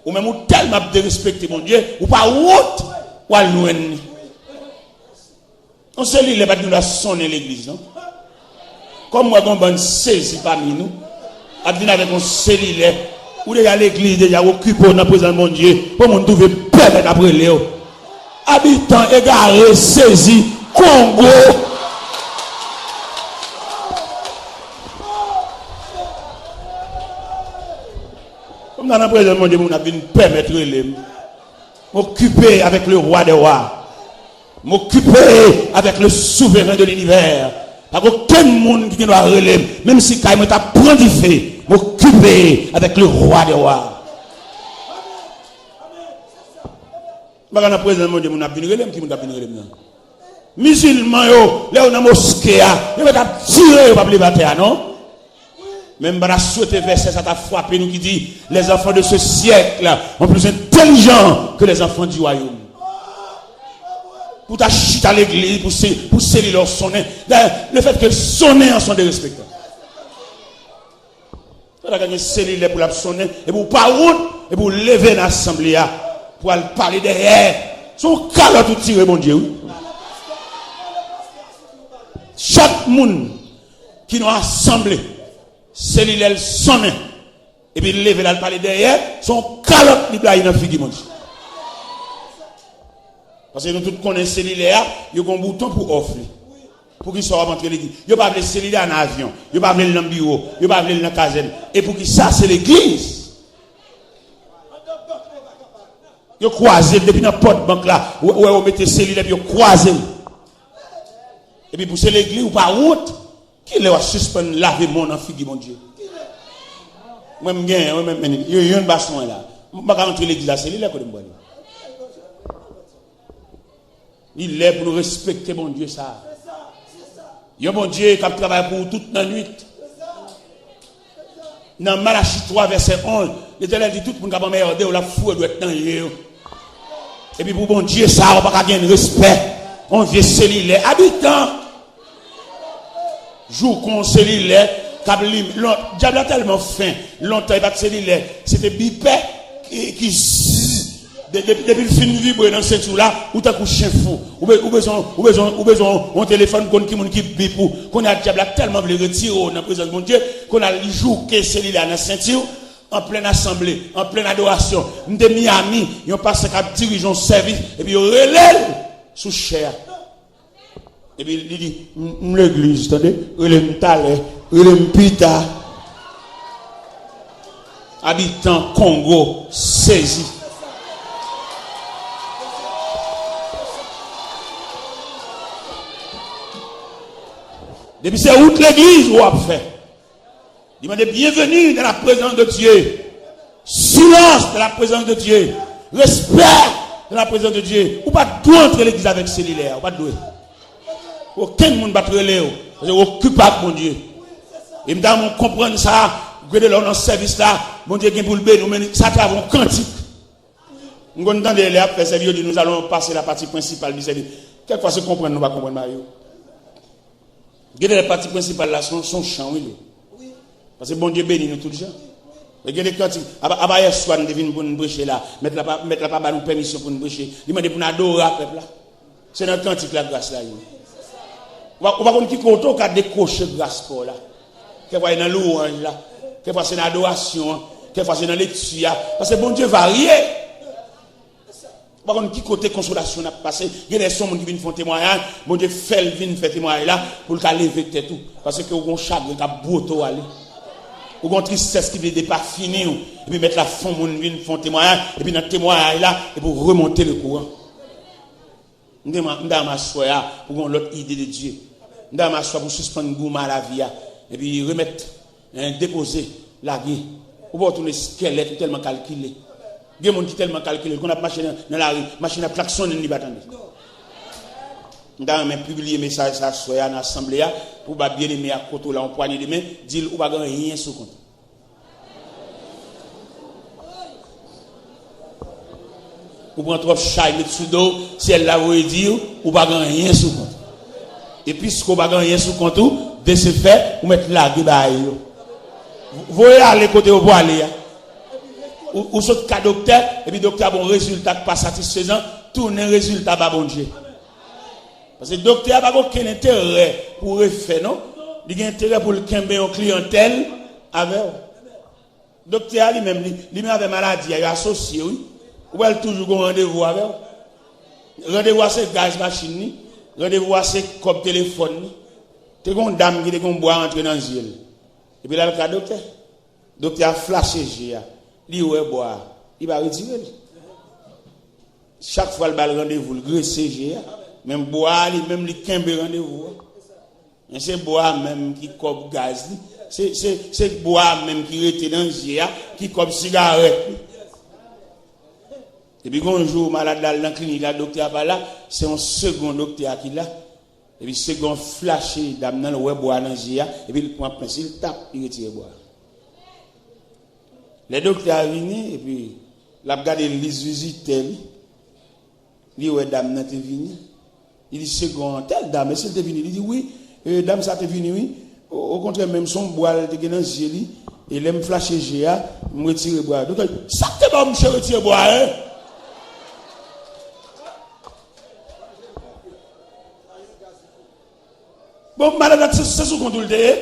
Ou menm ou tèlman ap derespekte Bondye, ou pa wont w al jwenn li. Yon selilè pa t gen dwa sonnen legliz, non. Kòm m wè gon bann sezi pami nou, ap vin avèk yon selilè, ou deja legliz, deja okipe w nan prezans Bondye, pou moun twouve pèmèt ap rele w. Abitan egare, sezi, Kongo. Kòm nan, nan prezans Bondye, moun ap vin pèmèt rele m. M okipe avèk le roi des rois. M okipe avèk le souverain de l'univers. Pa gen okenn moun ki gen dwa rele m, menm si kay mwen t ap pran dife. M okipe avèk le roi des rois. M pa ka nan prezans Bondye, moun ap vin rele m, ki moun k ap vin rele m nan? Mizilman yo, lè yo nan moske a, yo mèt ap tire, yo p ap leve atè a, non? Men m pa ta swete vèsè sa ta frape nou ki di, les enfants de ce siècle sont plus intelligents que les enfants du royaume. Pou ta chita legliz, pou se, pou selilè w sonnen. Dayè, le fait que l sonnen an se yon derespektan. Sa ta gen selilè pou l ap sonnen, epi w pa wont, epi w leve nan asanble a, pou al pale dèyè. Se yon kalòt ou tire Bondye, wi. Chak moun ki nan asanble, selilè l sonnen, epi l leve l al pale dèyè, se yon kalòt li blayi nan figi Bondye. Paske nou tout konnen selilè a, yo gon bouton pou off li. Poukisa w ap antre legliz? Yo pa vle selilè a nan avyon, yo pa vle l nan biwo, yo pa vle l nan kazèn. E poukisa se legliz? Yo kwaze l depi nan pòt bank la, ou wè yo mete selilè epi yo kwaze l. Epi pou se legliz, ou pa wont? Kilè w a sispann lave men w nan figi Bondye? Mwen, m genyen, mwen menm, men, yo, youn ba sou mwen la. M pa ka rantre legliz la, se li lè kote m prale. Li lè pou nou respekte Bondye sa. Yon Bondye k ap travay pou ou tout nan nwit. Nan Malachi twa vèsè onz, Letènèl di tout moun k ap anmède w, l ap foure dwèt nan je yo. Epi pou Bondye sa, ou pa ka gen respè. On vye selilè. Abitan. Jouk on selilè k ap lim. Lon-, dyab la tèlman fen. Lontan, e pa t selilè. Se te bipè ki, ki zzz. De-, depi, depi l fin vibre nan senti w la, ou tankou chen fou. Ou be-, ou bezwen, ou bezwen, ou bezwen yon telefòn pou konn ki moun ki bip ou. Kounye a, dyab la tèlman vle retire w nan prezans Bondye, kounye a, li jouke selilè a nan senti w, an plen asanble, an plen adorasyon. M te Miami, yon pastè k ap dirije yon sèvis, epi yo rele l sou chè a. Epi li di, "M, m legliz, tande? Rele m talè, rele m pita." Abitan Kongo, sezi. Depi se wout legliz ou ap fè. Li mande, "Bienvenue dans la présence de Dieu." Silence dans la présence de Dieu. Respect dans la présence de Dieu. Ou pa dwe antre legliz avèk selilè a. Ou pa dwe. Okenn moun pa t rele w. Paske w okipe ak Bondye. E m ta renmen w konprann sa. Gade lè w nan sèvis la, Bondye gen pou l beni w, men sa travè yon kantik. M konn tande lè y ap fè sèvis, yo di, "Nous allons passer la partie principale du service." Kèk fwa se konprann nou pa konprann mari yo. Gen de lè pati prensipal la se yon, se yon chan, wi, li. Paske Bondye beni nou tout jan. E gen de kantik, apa, apa yèswa n te vin pou n preche la, mèt la pa, mèt la pa ba nou pèmisyon pou n preche. Li mande pou n adore ak pèp la. Se nan kantik la gras la ye. Ou pa, ou pa konn ki kote w ka dekwoche gras pa w la. Kèk fwa e nan louwanj la. Kèk fwa se nan adorasyon an. Kèk fwa se nan lekti a. Paske Bondye varye. Ou pa konn ki kote konsolasyon n ap pase. Gen lè se yon moun ki vin fè yon temwayaj, Bondye fè l vin fè temwayaj la pou l ka leve tèt ou. Paske ou gon chagren k ap bwote w ale. Ou gon tristès ki vle depafini w. Epi mèt la fè yon moun vin fè yon temwayaj. Epi nan temwayaj la, epi w remonte le kouran. M te, m ta renmen aswè a pou gon lòt ide de Dye. M ta renmen aswè pou sispann goumen a lavi a. Epi remèt Hein, depoze, lage. Ou pa w tounen skèlèt, ou tèlman kalkile. Gen moun ki tèlman kalkile, l konn ap mache nan, nan lari, machin ap klaksonnen, li pa tande. M ta renmen pibliye mesaj sa aswè a nan asanble a, pou ba byeneme a kote w la yon pwanye de men, di l ou pa gen anyen sou kont ou. Ou pran twòp chay met sou do w, syèl la voye di w, ou pa gen anyen sou kont ou. E piske ou pa gen anyen sou kont ou, de se fè, ou mèt lage bagay yo. Voye ale kote yo pwale a. Ou, ou sot ka doktè, epi doktè a ba w rezilta k pa satisfezan, tounen rezilta ba Bondye. Paske doktè a pa gen okenn enterè pou refè, non. Li gen enterè pou l kenbe yon kliyantèl avè w. Doktè a li menm, li, li menm avè maladi a, yo asosye, wi. Ou pral toujou gen yon randevou avè w. Randevou a se gaz machin li. Randevou a se kòb telefòn li. Te gen yon dam ki te gen yon bwa antre nan zye l. Epi l al ka doktè. Doktè a flache je a. Li wè bwa a. Li pa retire l. Chak fwa l ba l randevou, l grese je a. Men bwa a li menm, li kenbe randevou a. Men se bwa a menm ki kòb gaz li. Se, se, se bwa a menm ki rete nan zye a, ki kòb sigarèt li. Epi gon jou, malad la al nan klinik la, doktè a pa la, se yon segon doktè a ki la. Epi segon flache dam nan, l wè bwa a nan zye a, epi l pran pens, li tap, li retire bwa a. Lè doktè a vini, epi l ap gade lis vizitè li, li wè dam nan te vini. Li di, "Segon, tèl dam, èske l te vini?" Li di, "Wi, e, dam sa te vini, wi. O, okontrè, menm se yon bwa l te gen nan zye li. E lè m flache je a, m retire bwa a." Doktè di, "Sa k te ba w misye retire bwa a, en?" Bon, malad la, se, se sou kont ou l te ye.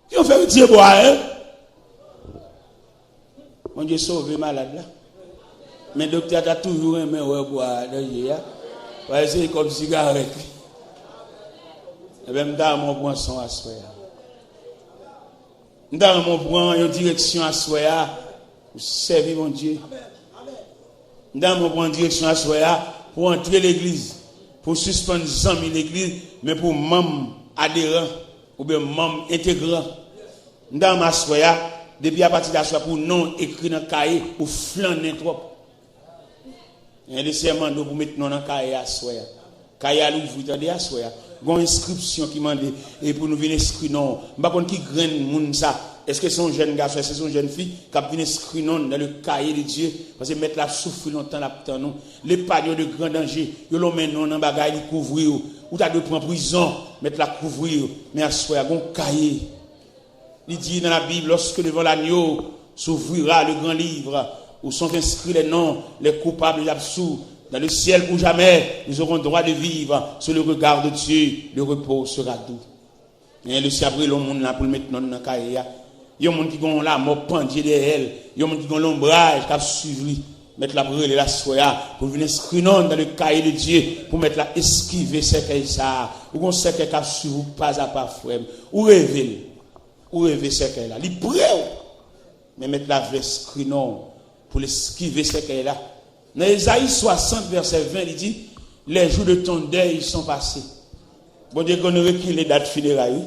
Ki yo fè retire bwa a, en? Bondye sove malad la. Men doktè a ta toujou renmen wè bwa a nan je a. Paske se kòb sigarèt li. Ebyen, m ta renmen w pran son aswè a. M ta renmen w pran yon direksyon aswè a pou sèvi Bondye. M ta renmen w pran direksyon aswè a pou antre legliz, pou sispann zanmi legliz, men pou manm aderan oubyen manm entegran. M ta renmen aswè a, depi apati de aswè a, pou non ekri nan kaye, ou flannen twòp. Gen de sè mande w pou met non nan kaye aswè a. Kaye a louvri, tande, aswè a. Gon enskripsyon ki mande, e pou nou vin enskri non. M pa konn ki grenn moun sa. Èske se yon jèn gason, èske se yon jèn fi k ap vin enskri non nan le kaye de Dye? Paske mèt la ap soufri lontan, l ap tann ou. L'épargne de grands dangers, yo lonmen non nan bagay, li kouvri w. Ou ta dwe pran prizon, mèt la kouvri w. Men aswè a, gon kaye. Li di nan Labib, lorsque devant l'agneau s'ouvrira le grand livre où sont inscrits les noms, les coupables et absous, dans le ciel ou jamais, nous aurons droit de vivre sous le regard de Dieu, le repos sera doux. Men Lesye ap rele yon moun la pou l met non nan kaye a. Yon moun ki gen yon lanmò pandye dèyè l, yon moun ki gen yon lonbraj k ap swiv li. Mèt la ap rele l aswè a pou l vin enskri non nan le kaye de Dye, pou mèt la eskive sèkèy sa a. Ou gen yon sèkèy k ap swiv ou pazapa, frè m. Ou reve l. Ou reve sèkèy la. Li pre w. Men mèt la vle enskri non w pou l eskive sèkèy la. Nan Ezayi swasant, vèsè ven, li di, "Les jours de ton deuil sont passés." Bondye konn rekile dat fineray, wi.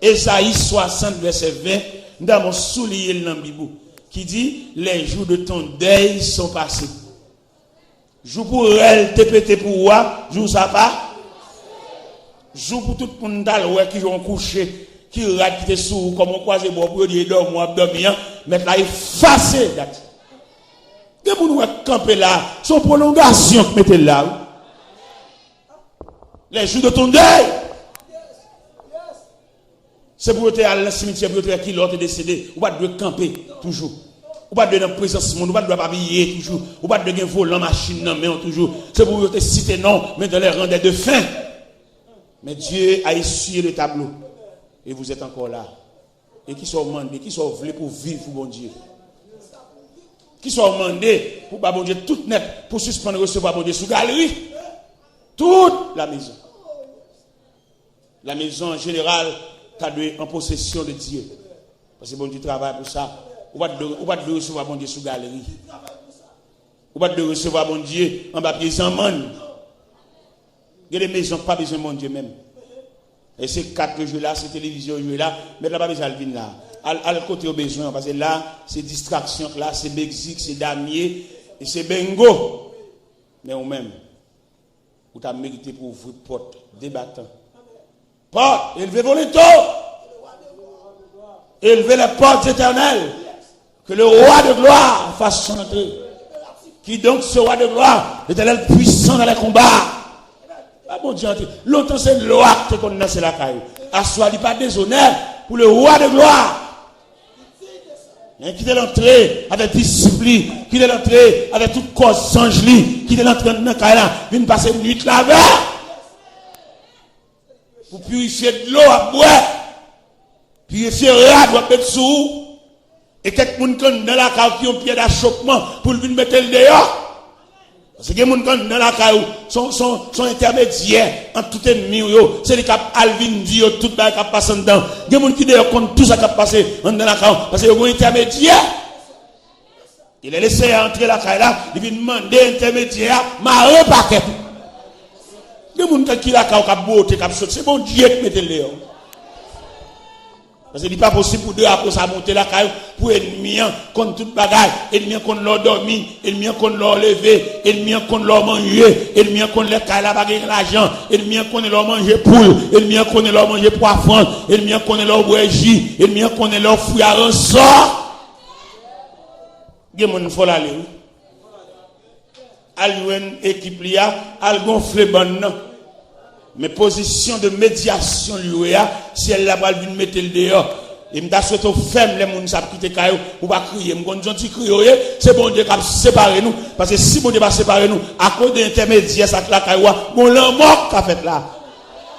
Ezayi swasant, vèsè ven, m ta renmen w souliye l nan Bib ou, ki di, "Les jours de ton deuil sont passés." Jou pou rèl te pete pou ou a, jou sa pa. Jou pou tout moun t al wè ki jan w kouche, ki rad ki te sou ou, kòman w kwaze bò pou yo di e dòmi w ap dòmi an, mèt la efase dat. Gen moun ou wè k kanpe la, se yon pwolongasyon k mete l la, wi. Les jours de ton deuil. Se pou yo te al nan simityè, pou yo te wè kilè w te desede. Ou pa t dwe kanpe toujou. Ou pa t dwe nan prezans moun, ou pa t dwe ap abiye toujou. Ou pa t dwe gen volan machin nan men w toujou. Se pou yo te site non w, men dans les rangs des défunts. Mais Dieu a essuyé le tableau. Et vous êtes encore là. E kisa w mande? Kisa w vle pou w viv pou Bondye? Kisa w mande pou w ba Bondye tout nèt, pou w sispann resevwa Bondye sou galri? Tout la maison. La maison an jeneral ta dwe an posesyon de Dye. Paske Bondye travay pou sa. Ou pa t dwe, ou pa t dwe resevwa Bondye sou galri. Ou pa t dwe resevwa Bondye anba pye zanmann. Gen de mezon k pa bezwen Bondye menm. E se kat yo jwe la, se televizyon yo jwe la, mèt la pa bezwen al vin la. Al, al kote yo bezwen an, paske la, se distraksyon k la, se megzik, se damye, e se bengo. Men ou menm, ou ta merite pou ouvri pòt debatan. Pòt, élevez vos linteaux. Élevez les portes éternelles. Que le roi de gloire fasse son entrée. Qui donc ce roi de gloire? L'Éternel puissant dans les combats. Pa Bondye antre. Lontan se lwa k te konn nan se lakay ou. Aswè a li pa dezonè pou le roi de gloire. Men kite l antre avèk disip li, kite l antre avèk tout kò zanj li, kite l antre anndan kay la, vin pase nwit la avè l. Pou pirifye dlo w ap bwè, pirifye rad w ap met sou ou, e kèk moun k anndan lakay ou ki yon pyè dachopman pou l vin mete l deyò. Paske gen moun k anndan lakay ou, se yon, se yon, se yon entèmedyè ant tout ènmi w yo. Se li k ap al vin di yo tout bagay k ap pase anndan. Gen moun ki deyò konn tou sa k ap pase anndan lakay ou, paske yo gen yon entèmedyè. E lè Lesenyè a antre lakay la, li vin mande entèmedyè a mare pakèt ou. Gen moun ki lakay ou k ap bwote, k ap sot, se Bondye ki mete l deyò. Paske li pa posib pou drapo sa monte lakay ou, pou ènmi an konn tout bagay. Ènmi an konn lè w dòmi, ènmi an konn lè w leve, ènmi an konn lè w manje, ènmi an konn lè kay la pa gen lajan, ènmi an konnen lè w manje poul, ènmi an konnen lè w manje pwa frans, ènmi an konnen lè w bwè ji, ènmi an konnen lè w fwi aransò. Gen moun fò l ale, wi. Al jwenn ekip li a, al gonfle bann nan. Men pozisyon de medyasyon li ye a, syèl la pral vin mete l deyò. E m ta swete w fèm lè moun sa ap kite kay ou, ou pa kriye. M konn se yon ti kri yo ye, se Bondye k ap separe nou. Paske si Bondye pa separe nou, akoz de entèmedyè sa k lakay ou a, gon lanmò k ka fèt la.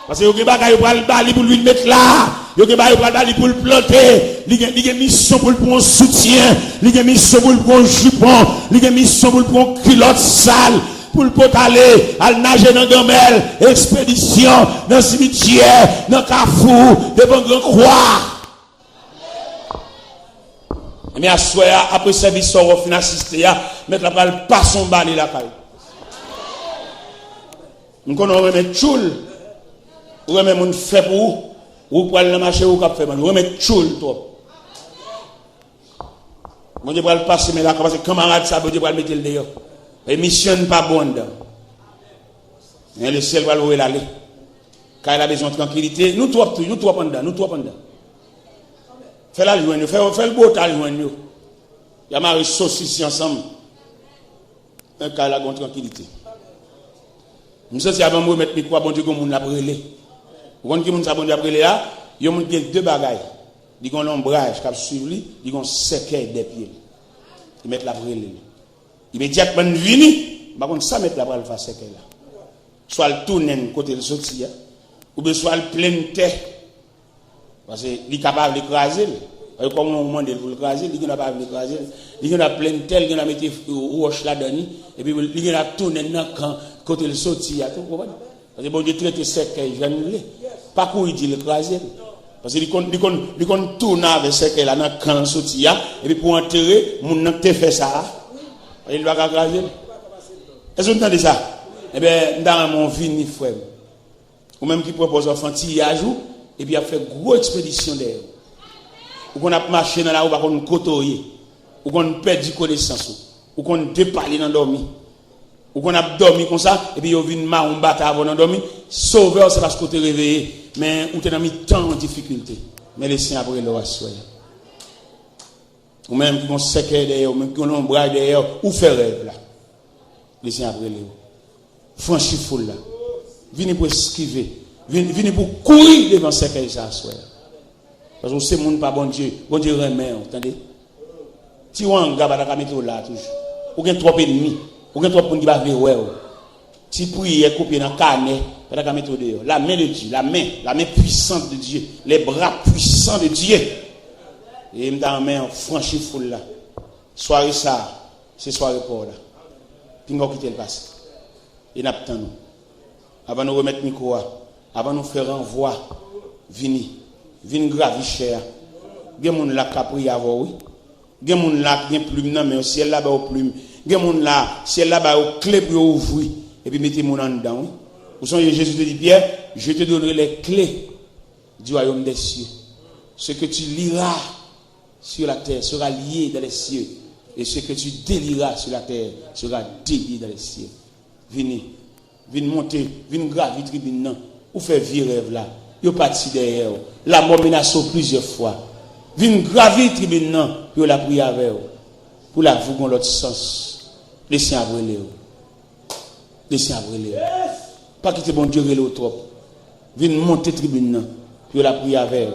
Paske yo gen bagay yo pral ba li pou l vin met la. Yo gen bagay yo pral ba li pou l plante. Li gen, li gen misyon pou l pran yon soutyen. Li gen misyon pou l pran yon jipon. Li gen misyon pou l pran yon kilòt sal. Pou l pot ale, al naje nan ganmèl, ekspedisyon, nan simityè, nan kafou, devan gran kwa. Ebyen, aswè a, apre sèvis sa w fin asiste a, mèt la pral pase yon bale lakay ou. M konnen w renmen tchoul, ou renmen moun fè pou ou, ou pral nan mache ou k ap fè bann, ou renmen tchoul twòp. Bondye pral pase men lakay, paske kanmarad sa, Bondye pral mete l deyò. E misyon pa bon anndan. Men lesyèl pral voye l ale. Kay la bezwen trankilite. Nou twòp tou, nou twòp anndan, nou twòp anndan. Fè l al jwenn yo, fè, fè l bwote al jwenn yo. Y a mare sosis yo ansanm. Men kay la gon trankilite. M santi avan m remèt mikwo a, Bondye gon moun l ap rele. Ou konn ki moun sa Bondye ap rele a? Yon moun ki gen de bagay. Li gon lonbraj k ap swiv li, li gon sèkèy dè pye l. E mèt la ap rele l. Imedyatman l vini, m pa konn sa mèt la pral fè a sèkèy la. Swa l tounen l kote l soti a, oubyen swa l plen tè. Paske li ka pa vle kraze l. Paske kòm ou mande l pou l kraze l, li gendwa pa vle kraze l. Li gendwa plen tè, li gendwa mete wòch ladan li, epi li gendwa tounen nan kan kote l soti a tou, ou konprann? Paske Bondye trete sèkèy jan li vle. Pa kouri di l kraze l. Paske li konn, li konn, li konn tounen avè sèkèy la nan kan l soti a, epi pou antere moun nan k te fè sa a. Paske li pa ka kraze l. Èske nou tande sa? Ebyen, m ta renmen w vini, frè m. Ou menm ki pran pòz w ap fè tiyaj ou, epi ap fè gwo ekspedisyon dèyè w. Ou konn ap mache nan lari, ou pa konn kote w ye. Ou konn pèdi konesans ou. Ou konn depale nan dòmi. Ou konn ap dòmi konsa, epi yo vin mare yon batay avè w nan dòmi. Sovè w, se paske w te reveye, men ou te nan mitan yon difikilte. Men Lesenyè ap rele w aswè a. Ou menm ki gon sèkèy dèyè w, ou menm ki gon lonbraj dèyè w, ou fè rèv la. Lesenyè ap rele w. Franchi foul la. Vini pou eskive. Vin, vini pou kouri devan sèkèy sa aswè a. Paske w se moun pa Bondye. Bondye renmen w, tande. Ti wanga pa ta ka mete w la toujou. Ou gen twòp ènmi. Ou gen twòp moun ki pa vle wè w. Ti priyè kopye nan kanè pa ta ka mete w deyò. La main de Dieu, la main, la main puissante de Dieu, les bras puissants de Dieu. E m ta renmen franchi foul la. Sware sa, se sware pa w la. Pinga w kite l pase. E n ap tann ou. Avan nou remèt mikwo a, avan nou fè ranvwa, vini. Vin gravi chè a. Gen moun la k ka priye avè w, wi. Gen moun la ki gen plim nan men yo, syèl la ba yo plim. Gen moun la, syèl la ba yo kle pou yo ouvri, epi mete moun anndan, wi. Ou sonje Jezi te di Pyè, Je te donnerai les clés du royaume des cieux. Ce que tu lieras sur la terre sera lié dans les cieux, et ce que tu délieras sur la terre sera délié dans les cieux. Vini, vin monte, vin gravi tribin nan. Ou fè vye rèv la. Yo pati dèyè w. Lamò menase w plizyè fwa. Vin gravi tribin nan pou yo lapriyè avè w. Pou lavi w gon lòt sans. Lesenyè ap rele w. Lesenyè ap rele w. Pa kite Bondye rele w twòp. Vin monte tribin nan pou yo lapriyè avè w.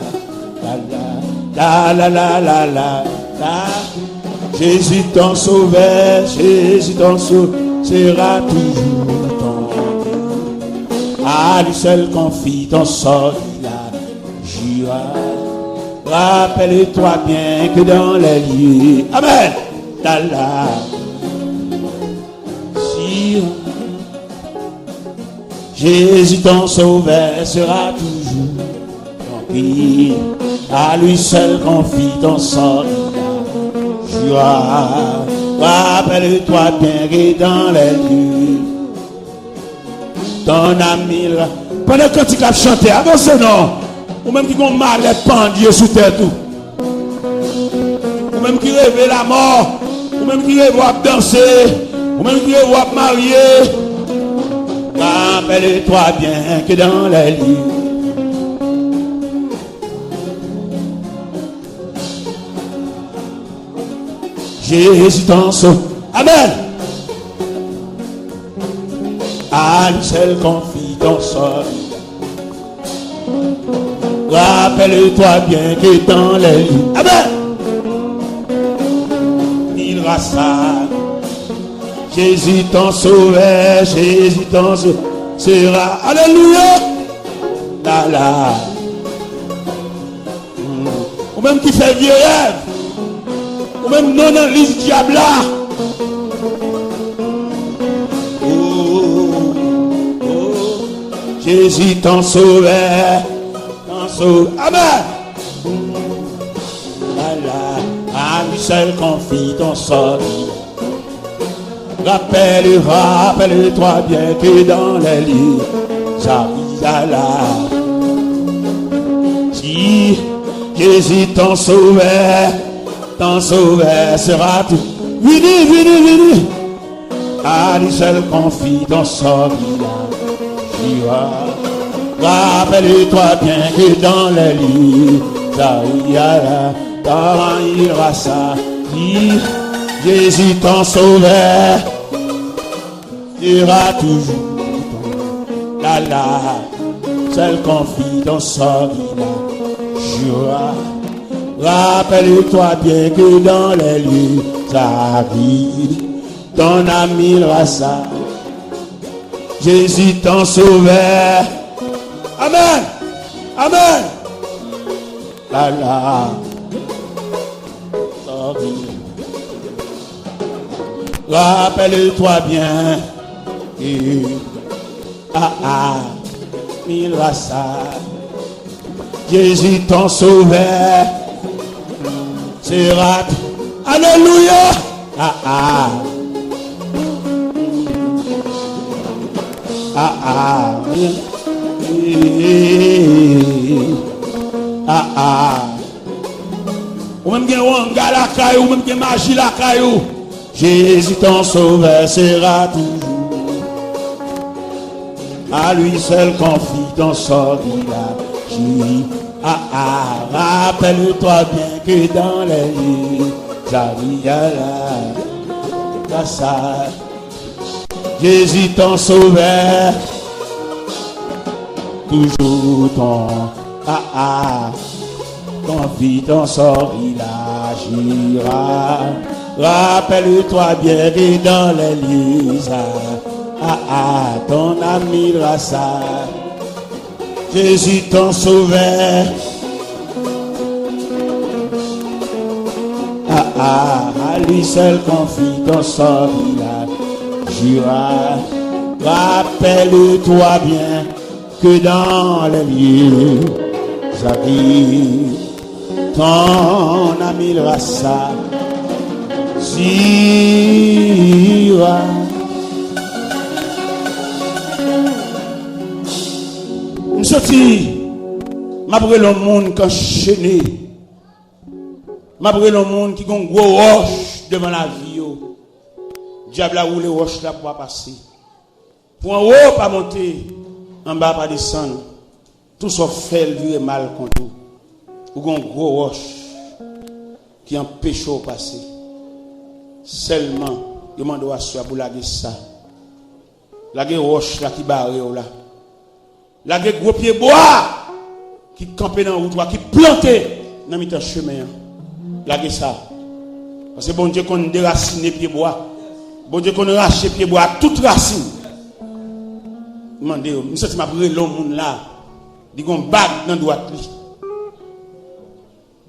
Ah la la la la la. Jésus ton sauveur, Jésus ton sauveur sera toujours ton Dieu. À lui seul confie ton sort, il a jura. Rappelle-toi bien que dans les lieux. Amen. La la. Si Jésus ton sauveur sera toujours ton guide. À lui seul confie ton sort. Jura. Rappelle-toi bien que dans les lieux ton ami la. Pandan kantik ap chante, avanse non. Ou menm ki gon malèt pandye sou tèt ou. Ou menm ki reve lamò. Ou menm ki reve w ap danse. Ou menm ki reve w ap marye. Rappelle-toi bien que dans les lieux. Jésus ton sauveur. Amen. À lui seul confie ton sort. Rappelle-toi bien que dans les lieux. Amen. Il rasa. Jésus ton sauveur, Jésus ton sauveur sera. Alléluia. La la. Ou menm ki fè vye rèv. Ou menm non nan lis dyab la. Oh, oh, Jésus ton sauveur, ton sauveur. Amen. La la, à lui seul confie ton sort. Rappelle, rappelle-toi bien que dans les lieux, ça vit à la. Si Jésus ton sauveur, ton sauveur sera tout. Vini, vini, vini. À lui seul confie ton sort, il a jura. Rappelle-toi bien que dans les lieux, ça vit à la. Comment il va ça? Si Jésus ton sauveur sera toujours ton la la, seul confie ton sort, il a jura. Rappelle-toi bien que dans les lieux, ça vit ton ami rasa. Jésus ton sauveur. Amen. Amen. La la. Rappelle-toi bien. Et, ah, ah, mil rasa. Jésus ton sauveur sera. Alléluia. Ah, ah. Ah, ah. Ah, ah. Ou menm gen wanga lakay ou, ou menm gen maji lakay ou. Jésus ton sauveur sera toujours. À lui seul confie ton sort, il a dit. Ah, ah, rappelle-toi bien que dans les lieux, ça vit à la, la salle. Jésus ton sauveur, toujours ton, ah, ah, confie ton sort, il agira. Rappelle-toi bien que dans les lieux, ah, ah, ton ami rasa. Jésus ton sauveur. Ah, ah, à lui seul confie ton sort, il a jura. Rappelle-toi bien que dans les lieux, Zaki, ton ami rasa, sira. M santi m ap rele yon moun k anchene. M ap rele yon moun ki gen yon gwo wòch devan lavi yo. Dyab la woule wòch la pou pa pase. Pou anwo pa monte, anba pa desann. Tou sa w fè l vire mal kont ou. Ou gen yon gwo wòch ki anpeche w pase. Sèlman, yo mande w aswè a pou lage sa. Lage wòch la ki bare w la. Lage gwo pye bwa ki kanpe nan wout ou a, ki plante nan mitan chemen an. Lage sa. Paske Bondye konn derasine pyebwa. Bondye konn rache pyebwa ak tout rasin. M mande yo, m santi m ap rele yon moun la. Li gon bag nan dwat li.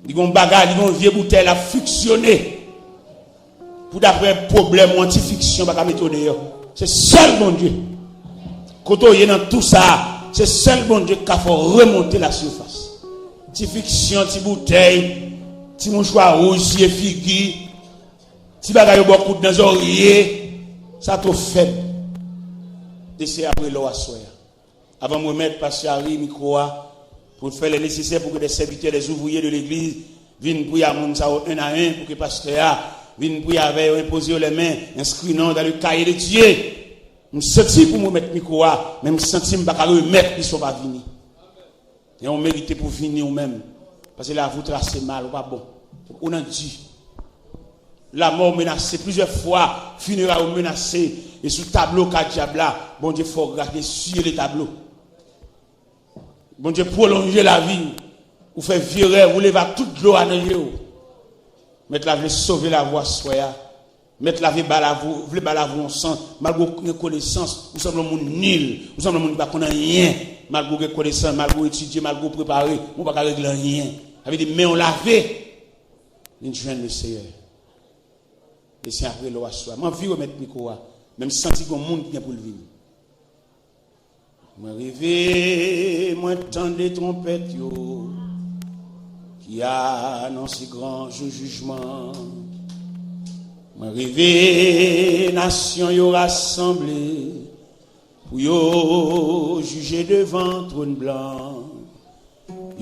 Li gon bagay, li gon vye boutèy l ap fiksyone. Pou daprè pwoblèm ou an, ti fiksyon pa ka mete w deyò. Se sèl Bondye. Kote w ye nan tou sa, se sèl Bondye k ka fè w remonte la sifas. Ti fiksyon, ti boutèy, ti mouchwa wouj siye figi, ti bagay yo ba w koud nan zòrye, sa twò fèb. Dese apre lè w aswè a. Avan m remèt pastè Harry mikwo a, pou l fè lè nesesè pou ke dè sèvitè, dè ouvriye de legliz vin priye a moun sa yo en a en, pou ke pastè a vin priye avè yo, enpoze yo lè men, enskri non dan le kaye de Dye. M santi pou m remèt mikwo a, men m santi m pa ka remèt li si w pa vini. E w merite pou vini ou menm. Paske lavi w trase mal, ou pa bon. Ou nan di. Lanmò w menase plizyè fwa, fineray ou menase, e sou tablo ka dyab la, Bondye fè w gras, eswiye le tablo. Bondye pwolonje lavi w, ou fè vye rèv, ou leve ak tout dlo a nan je w. Mèt la vle sove lavi w aswè a. Mèt la vle ba lavi w, vle ba lavi w yon sans, malgre w gen konesans, ou sanble yon moun nil, ou sanble yon moun ki pa konn anyen, malgre w gen konesans, malgre w etidye, malgre w prepare, men w pa ka regle anyen. Sa vle di men w lave. Vin jwenn Leseyè. Leseyè ap rele w aswè a. M anvi remèt mikwo a, men m santi gon moun ki gen pou l vini. Mwen rive, mwen tande twonpèt yo ki anonse gran jou jijman. Mwen rive, nasyon yo rasanble pou yo jije devan twòn blan.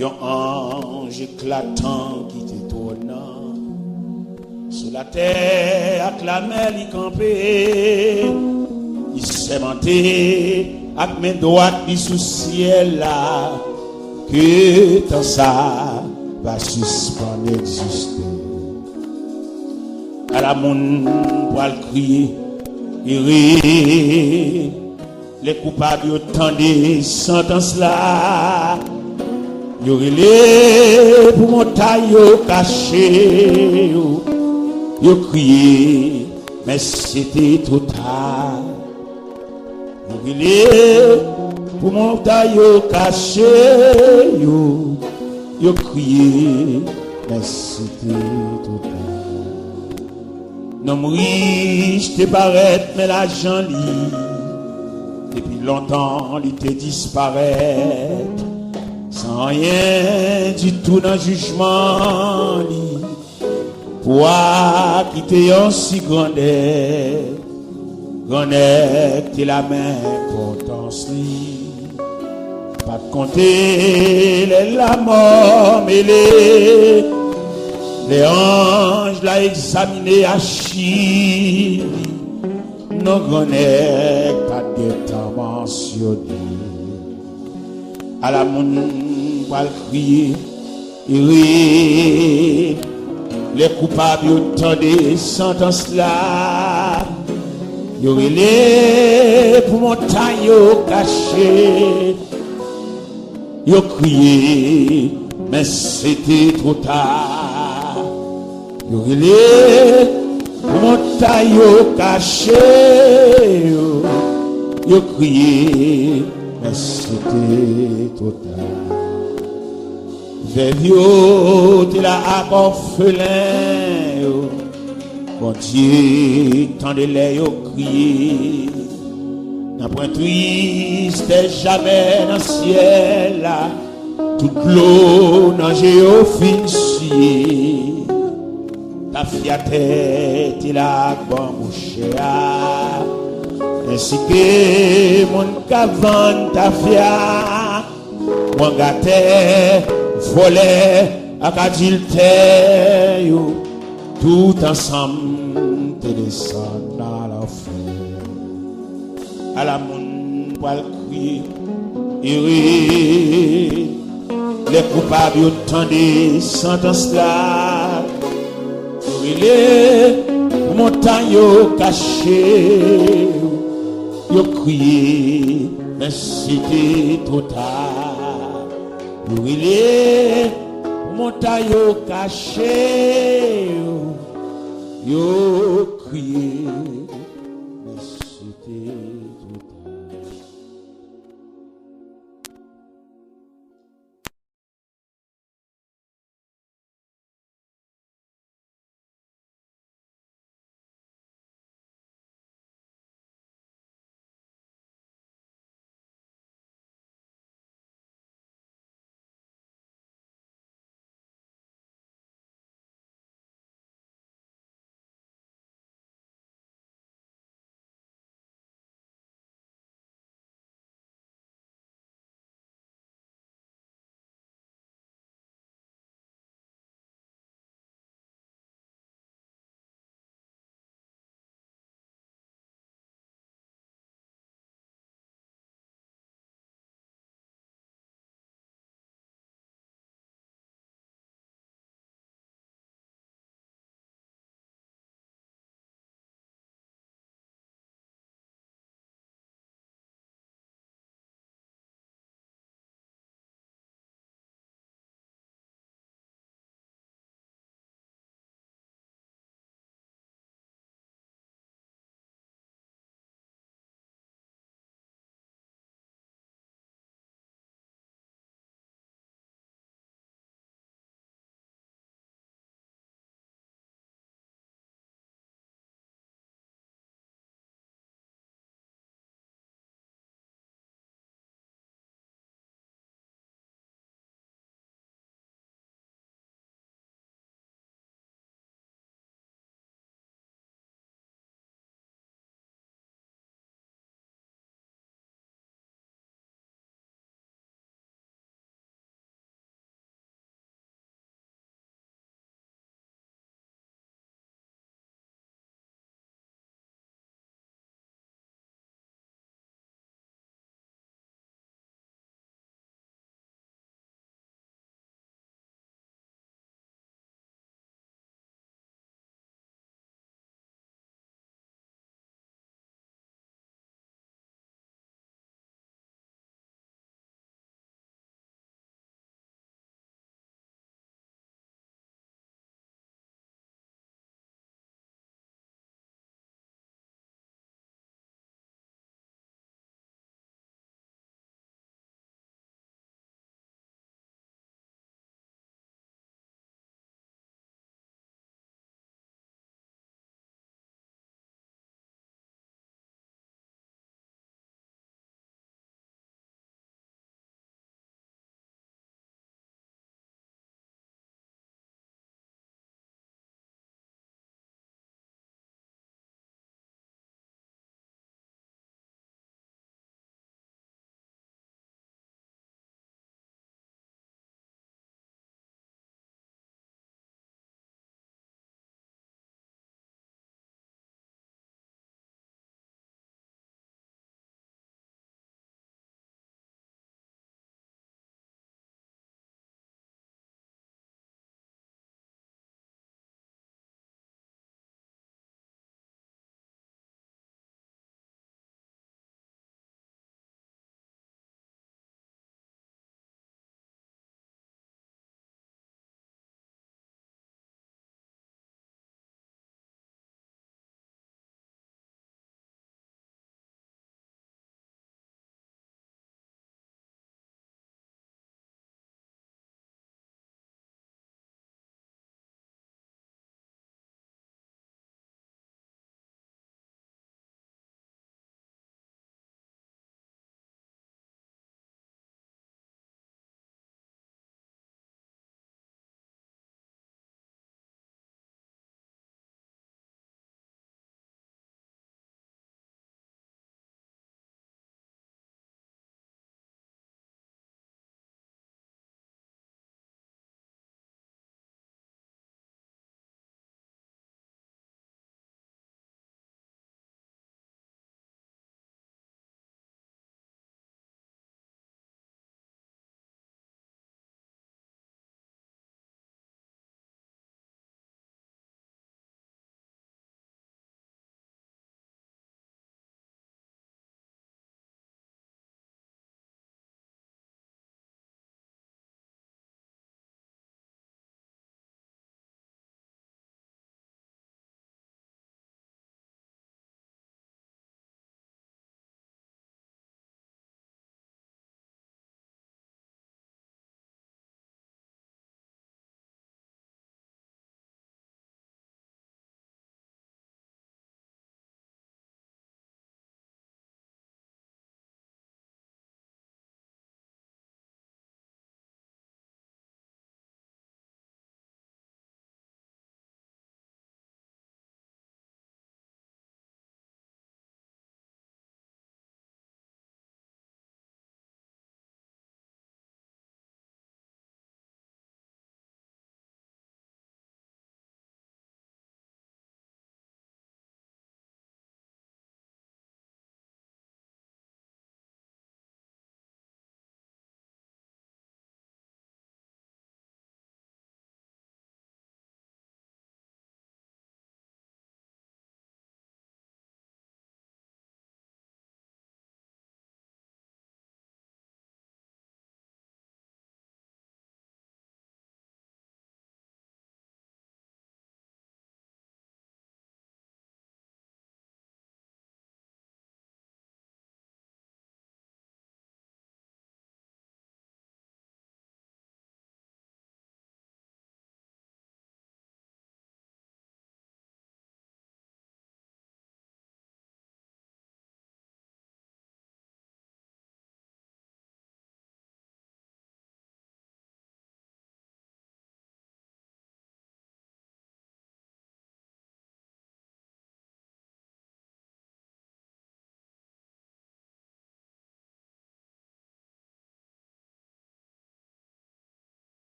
Yon anj eklatan kite twòn nan. Sou latè ak lamè li kanpe. Li sèmante ak men dwat li sou syèl la ke tan sa va sispann egziste. Ala moun pral kriye, ere. Lè koupab yo tande santans la, yo rele pou montay yo kache yo, yo kriye, men se te twò ta. Yo rele pou montay yo kache yo, yo kriye, men se te twò ta. Nonm rich te parèt, men lajan li, depi lontan li te disparèt, san anyen ditou nan jijman li. Pou a kite yon si grandè, grannèg te la men enpòtans li. Pa t konte lè lanmò mele, lè anj la egzamine achiv li, non grannèg pa t gentan mansyone. Ala moun pral kriye, ere, lè koupab yo tande santans la, yo rele pou montay yo kache, yo kriye, men se te twò ta. Yo rele pou montay yo kache yo, yo kriye, men se te twò ta. Vèv yo te la ak òfelen yo, Bondye tande lè yo kriye. Nanpwen tristès jamè nan syèl la, tout dlo nan je yo fin siye. Tafya tè te la ak banbou chè a, ensi ke moun k ap vann tafya. Wangatè, vòlè ak adiltè yo, tout ansanm te desann nan lanfè. Ala moun pral kriye, ere, lè koupab yo tande santans la, yo rele pou montay yo kache yo, yo kriye, men se te twò ta. Yo rele Montay yo kache yo, yo kriye. Men se te twò ta.